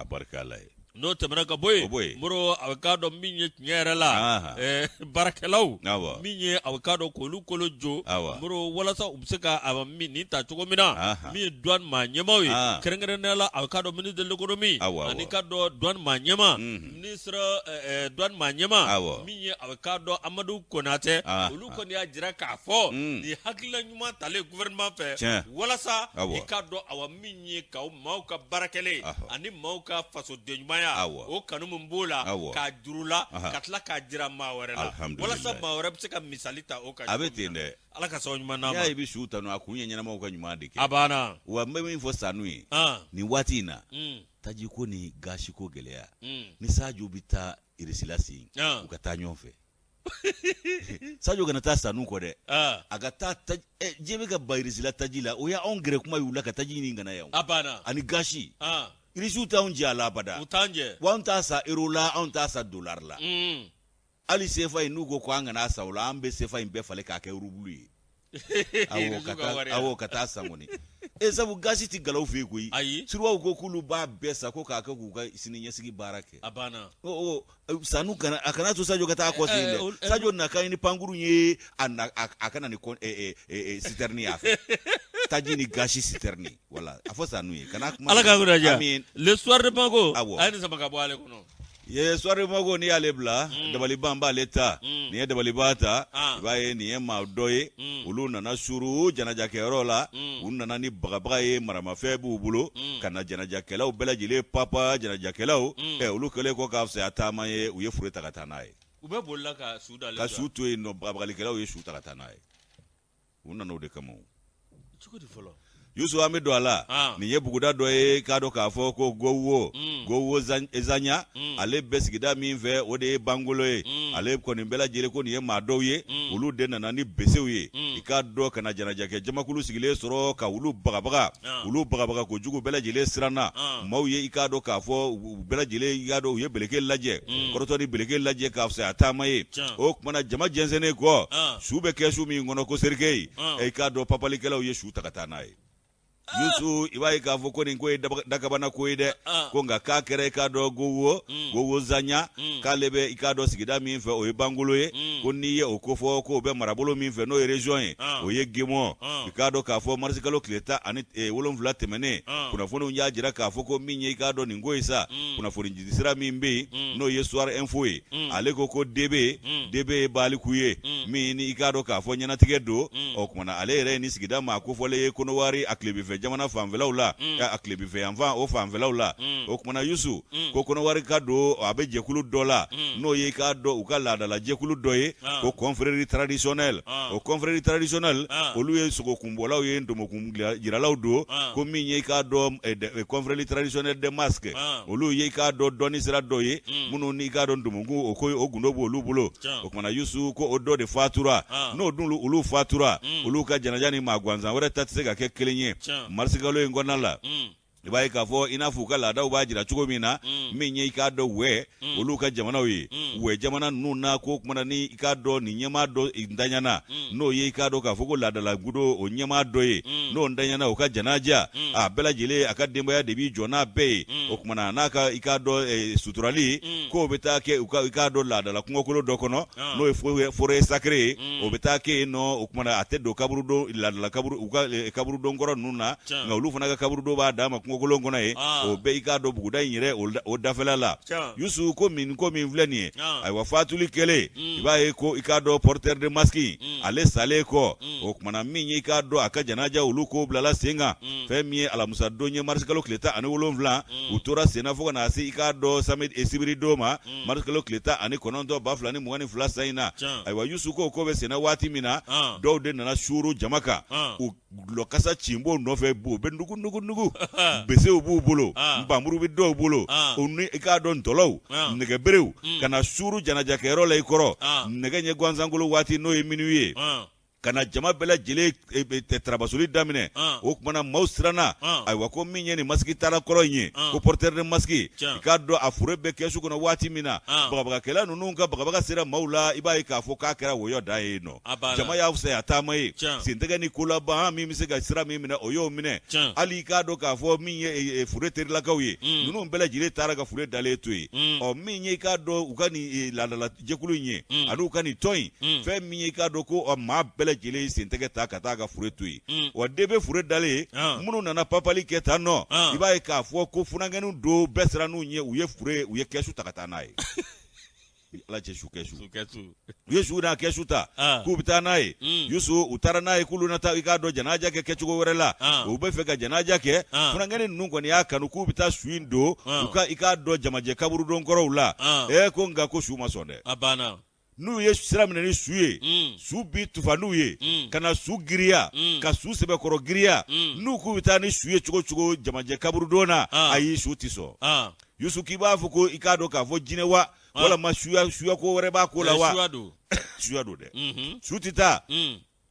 N'o tɛmɛna ka bɔ yen, Moro, a k'a dɔn min ye tiɲɛ yɛrɛ la, baarakɛlaw min ye a k'a dɔn k'olu kolo jo, Moro, walasa u bɛ se ka nin ta cogo min na, min ye douane maa ɲɛmaaw ye, kɛrɛnkɛrɛnnenya la a k'a dɔn ministre de l'économie ani k'a dɔn douane maa ɲɛmaa, ministre douane maa ɲɛmaa min ye a k'a dɔn Amadu Konatɛ, olu kɔni y'a jira k'a fɔ nin hakilila ɲuman talen gouvernement fɛ walasa i k'a dɔn awa min ye ka maaw ka baara kɛlen ani maaw ka fasoden ɲumanya o kanu min b'o la k'a juru la ka tila k'a jira maa wɛrɛ la walasa maa wɛrɛ bɛ se ka misali ta o kan. A bɛ ten dɛ. Ala ka sababu ɲuman d'an ma. N'i y'a ye i bɛ su tanu, a kun ye ɲɛnamaw ka ɲuman de kɛ. A banna. Wa n bɛ min fɔ Sanu ye nin waati in na, tajiko ni gasiko gɛlɛya, ni Sajo bɛ taa Irisila sen, u ka taa ɲɔgɔn fɛ. Sajo kana taa Sanu kɔ dɛ, a ka taa diɲɛ bɛ ka ban Irisila taji la, o y'anw gɛrɛ kuma y'u la ka taji ɲini ka na yan. A banna. Ani gasi. Irisiw t'anw jɛ a la abada. U t'an jɛ. Wa anw t'a san euro la, anw t'a san dollar la. Hali sefa in, n'u ko ko an kana san o la, an bɛ sefa in bɛɛ falen k'a kɛ rubulu ye. Awɔ, ka taa san kɔni. E sabu gasi tɛ galaw fɛ yen koyi. Ayi. Siniwaw ko k'olu b'a bɛɛ san ko k'a kɛ k'u ka sini ɲɛsigi baara kɛ. A banna. Sanu kana, a kana to Sajo ka taa kɔ sen dɛ. Sajo na ka ni pankurun ye, a na a ka na ni citerne y'a fɛ. Taji ni gasi citerne. Voilà, a fɔ Sanu ye. Kana kuma. Ala k'an kunna diya. Le Soir de Bamako. Awɔ. A ye nin sama ka bɔ ale kɔnɔ. Ye Soir de Bamako, n'i y'ale bila, dabaliban b'ale ta. N'i ye dabaliban ta, i b'a ye nin ye maa dɔ ye, olu nana suuru janajakɛyɔrɔ la, u nana ni bagabaga ye, maramafɛn b'u bolo ka na janajakɛlaw bɛɛ lajɛlen papa. Janajakɛlaw ɛ, olu kɛlen kɔ k'a fisaya taama ye, u ye fure ta ka taa n'a ye. U bɛ bolila ka su ka su to yen nɔ, bagabagalikɛlaw ye su ta ka taa n'a ye. U nana o de kama. Cogo di fɔlɔ? Yusu, an bɛ don a la. Nin ye buguda dɔ ye, k'a dɔn k'a fɔ ko Gowo, Gowo Zanya, ale bɛ sigida min fɛ, o de ye Bangolo ye. Ale kɔni bɛɛ lajɛlen ko nin ye maa dɔw ye, olu de nana ni besew ye, i k'a dɔn ka na janajakɛ jamakulu sigilen sɔrɔ ka olu bagabaga. Olu bagabaga kojugu, bɛɛ lajɛlen siranna. Maaw ye, i k'a dɔn k'a fɔ u bɛɛ lajɛlen, i k'a dɔn u ye beleke lajɛ, kɔrɔtɔ ni beleke lajɛ k'a fisaya taama ye. O tuma na, jama jɛnsɛnnen kɔ, su bɛ kɛsu min kɔnɔ ko cercueil, i k'a dɔn papalikɛlaw ye su ta ka taa n'a ye. Yusu, i b'a ye k'a fɔ ko nin ko ye dakabana ko ye dɛ. Ko nka k'a kɛra, i k'a dɔn Gowo, Gowo Zanya, k'ale bɛ, i k'a dɔn sigida min fɛ, o ye Bangolo ye. Ko n'i ye o kofɔ, k'o bɛ marabolo min fɛ, n'o ye région ye, o ye Gemɔ. I k'a dɔn k'a fɔ marisikalo tile 17 tɛmɛnen, kunnafoniw y'a jira k'a fɔ ko min ye, i k'a dɔn nin ko ye sa, kunnafoni sira min bɛ yen, n'o ye Soir Info ye, ale ko ko Debe, Debe ye baliku ye min ni i k'a dɔn k'a fɔ ɲɛnatigɛ don. O tuma na, ale yɛrɛ ye ni sigida maa kofɔlen ye Kɔnɔwari a tilebinfɛ jamana fanfɛlaw la, a tilebinfɛ yanfan o fanfɛlaw la. O tuma na, Yusu, ko Kɔnɔwari ka don, a bɛ jɛkulu dɔ la, n'o ye i k'a dɔn u ka laadala jɛkulu dɔ ye ko confrérie traditionnelle. O confrérie traditionnelle, olu ye sogokunbɔlaw ye, ndomokun jiralaw don. Ko min ye i k'a dɔn confrérie traditionnelle des masques, olu ye i k'a dɔn dɔnni sira dɔ ye minnu ni i k'a dɔn ndomokun o ko o gundo b'olu bolo. O tuma na, Yusu, ko o dɔ de fatura. N'o dun olu fatura, olu ka janaja ni maa gansan wɛrɛ ta tɛ se ka kɛ kelen ye. Marisikalo in kɔnɔna la, i b'a ye k'a fɔ i n'a fɔ u ka laadaw b'a jira cogo min na, min ye i k'a dɔn wɛ olu ka jamanaw ye, wɛ jamana ninnu na, ko kumana ni i k'a dɔn nin ɲɛmaa dɔ ntanyana, n'o ye i k'a dɔn k'a fɔ ko laadala gundo o ɲɛmaa dɔ ye, n'o ntanyana, o ka janaja a bɛɛ lajɛlen, a ka denbaya de b'i jɔ n'a bɛɛ ye. O kumana n'a ka i k'a dɔn suturali, k'o bɛ taa kɛ u ka i k'a dɔn laadala kungokolo dɔ kɔnɔ, n'o ye forêt sacrée ye, o bɛ taa kɛ yen nɔ. O kumana a tɛ don kaburudo laadala kaburu u ka kaburudon kɔrɔ ninnu na, nka olu fana ka kaburudo b'a dan ma kungokolon kɔnɔ yen. O bɛ i k'a dɔn buguda in yɛrɛ o dafɛla la. Yusu, ko min ko min filɛ nin ye, ayiwa, fatuli kɛlen, i b'a ye ko i k'a dɔn porteur de masque ale salen kɔ, o kumana min ye i k'a dɔn a ka janaja, olu ko bilala sen kan. Fɛn min ye alamisa don ye, marisikalo tile 17, u tora senna fo ka na se i k'a dɔn samedi sibiri don ma, marisikalo tile 19 2022 san in na. Ayiwa, Yusu, ko ko bɛ senna waati min na, dɔw de nana suuru jama kan, u dɔlɔkasa cinbɔ nɔfɛ, u bɛ nugu nugu nugu, besew b'u bolo, npanmuru bɛ dɔw bolo, u ni i k'a dɔn ntɔlɔw, nɛgɛberew, ka na suuru janajakɛyɔrɔ la i kɔrɔ nɛgɛ ɲɛ gansankolo waati, n'o ye minuit ye. Ka na jama bɛɛ lajɛlen e, e, tarabasoli daminɛ o kumana maaw siranna. Ayiwa, ko min ye nin masque tala kɔrɔ in ye, ko porteur de masque, i k'a dɔn a fure bɛ kɛsu kɔnɔ waati min na, bagabagakɛla ninnu ka bagabaga sera maaw la, i b'a ye k'a fɔ k'a kɛra wɔyɔ dan ye nɔ. Jama y'a fisaya taama ye, sentɛgɛ ni kolaban min bɛ se ka sira min minɛ, o y'o minɛ. Hali i k'a dɔn k'a fɔ min ye fure terilakaw ye, ninnu bɛɛ lajɛlen taara ka fure dalen to yen. Ɔ min ye i k'a dɔn u ka nin laadala jɛkulu in ye ani u ka nin tɔn in, fɛn min ye i k'a dɔn ko maa bɛɛ lajɛlen ye sentɛgɛ ta ka taa ka fure to yen. Wa DB fure dalen ye, minnu nana papali kɛ tan nɔ, i b'a ye k'a fɔ ko funankɛninw don, bɛɛ sirann'u ɲɛ. U ye fure, u ye kɛsu ta ka taa n'a ye. Ala cɛ, su kɛsu, u ye su n'a kɛsu ta k'u bɛ taa n'a ye. Yusu, u taara n'a ye k'olu na taa i k'a dɔn janaja kɛ kɛcogo wɛrɛ la. U bɛ fɛ ka janaja kɛ. Funankɛnin ninnu kɔni y'a kanu k'u bɛ taa su in don u ka i k'a dɔn jamajɛ kaburudon kɔrɔw la. Ɛ ko nka ko su ma sɔn dɛ. A banna. N'u ye sira minɛ ni su ye, su bi tufa n'u ye ka na su giriya, ka su sɛbɛkɔrɔ giriya. N'u k'u bɛ taa ni su ye cogo cogo jamajɛ kaburudon na, ayi, su tɛ sɔn. Yusu, k'i b'a fɔ ko i k'a dɔn k'a fɔ jinɛ wa, walama suya suya ko wɛrɛ b'a ko la wa? Suya don. Suya don dɛ. Su tɛ taa.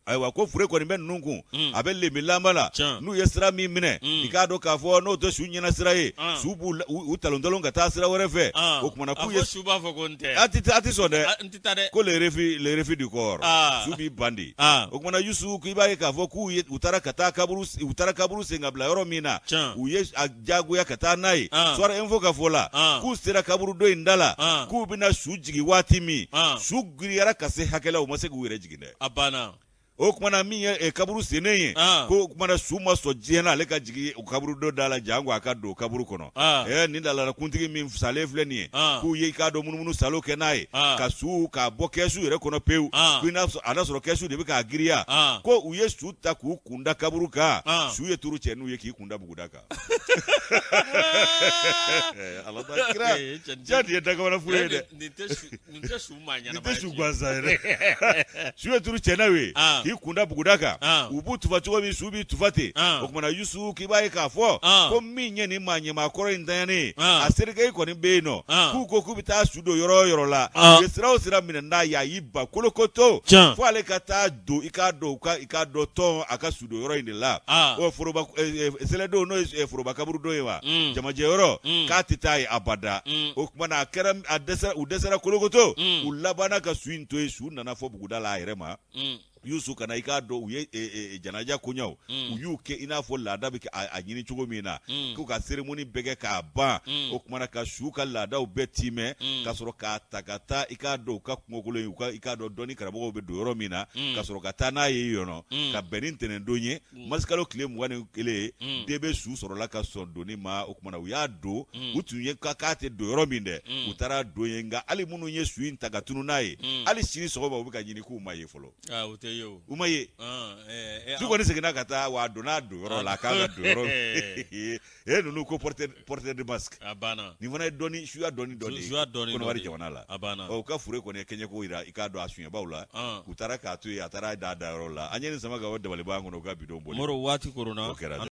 Ayiwa, ko fure kɔni bɛ ninnu kun, a bɛ lenbi lanba la. N'u ye sira min minɛ, i k'a dɔn k'a fɔ n'o tɛ su ɲɛna sira ye, su b'u u talon talon ka taa sira wɛrɛ fɛ. O kumana k'u ye su b'a fɔ ko n tɛ, a tɛ sɔn dɛ, ko le refus du corps, su b'i ban de. O kumana Yusu, k'i b'a ye k'a fɔ k'u ye u taara ka taa kaburu, u taara kaburu sen ka bila yɔrɔ min na, u ye a jagoya ka taa n'a ye. Soir Info ka fɔ la, k'u sera kaburudon in da la, k'u bɛna su jigin waati min, su giriyara ka se hakɛ la, u ma se k'u yɛrɛ jigin dɛ. A banna. O kumana min ye kaburu sennen ye, ko o kumana su ma sɔn diɲɛ na ale ka jigin o kaburudon da la, janko a ka don kaburu kɔnɔ. Ɛ nin laadala kuntigi min salen filɛ nin ye, k'u ye i k'a dɔn munumunu salo kɛ n'a ye, ka su k'a bɔ kɛsu yɛrɛ kɔnɔ pewu, ko i n'a a n'a sɔrɔ kɛsu de bɛ k'a giriya. Ko u ye su ta k'u kunda kaburu kan, su ye turu cɛ n'u ye k'i kunda buguda kan. Ala kira ja nin ye dakamana fure ye dɛ. Nin tɛ su maa ɲɛnama ye. Nin tɛ su gansan ye dɛ. Su ye turu cɛ n'u ye k'i kunda buguda kan, u b'u tufa cogo min, su b'i tufa ten. O kumana Yusu, k'i b'a ye k'a fɔ ko min ye nin maa ɲɛmaa kɔrɔ in ntanyalen ye, a cercueil kɔni bɛ yen nɔ. K'u ko k'u bɛ taa su don yɔrɔ o yɔrɔ la, u ye sira o sira minɛ n'a ye, a y'i ban kolokoto fo ale ka taa don i k'a dɔn u ka i k'a dɔn tɔn a ka su don yɔrɔ in de la. O foroba sɛlɛdon, n'o ye foroba kaburudon ye wa, jamajɛ yɔrɔ, k'a tɛ taa yen abada. O tuma na a kɛra a dɛsɛra, u dɛsɛra kolokoto, u labanna ka su in to yen. Su nana fɔ buguda la a yɛrɛ ma. Yusu, ka na i k'a dɔn u ye janaja koɲɛw, u y'u kɛ i n'a fɔ laada bɛ a ɲini cogo min na, k'u ka cérémonie bɛɛ kɛ k'a ban. O kumana ka su ka laadaw bɛɛ tiimɛ, ka sɔrɔ k'a ta ka taa i k'a dɔn u ka kungokolon ye, u ka i k'a dɔn dɔnni karamɔgɔw bɛ don yɔrɔ min na, ka sɔrɔ ka taa n'a ye yen nɔ, ka bɛn ni ntɛnɛndon ye, marisikalo tile 21. DB su sɔrɔla ka sɔn donni ma. O kumana u y'a don, u tun ye k'a tɛ don yɔrɔ min dɛ, u taara don yen. Nka hali minnu ye su in ta ka tunun n'a ye, hali sini sɔgɔma u bɛ ka ɲini k'u ma ye fɔlɔ. U ma ye. Su kɔni seginna ka taa wa a donna a don yɔrɔ la a kan ka don yɔrɔ. E ninnu ko porteur de masque. A banna. Nin fana ye dɔnni suya dɔnni dɔ de ye. Suya dɔnni dɔ de ye. Kɔnɔwari jamana la. A banna. Ɔ u ka fure kɔni ye kɛɲɛko jira i k'a dɔn a suɲɛbaw la. U taara k'a to yen, a taara d'a dayɔrɔ la. An ye nin sama ka bɔ dabaliban kɔnɔ u ka bidon bɔli. Moro, waati koronna. O kɛra.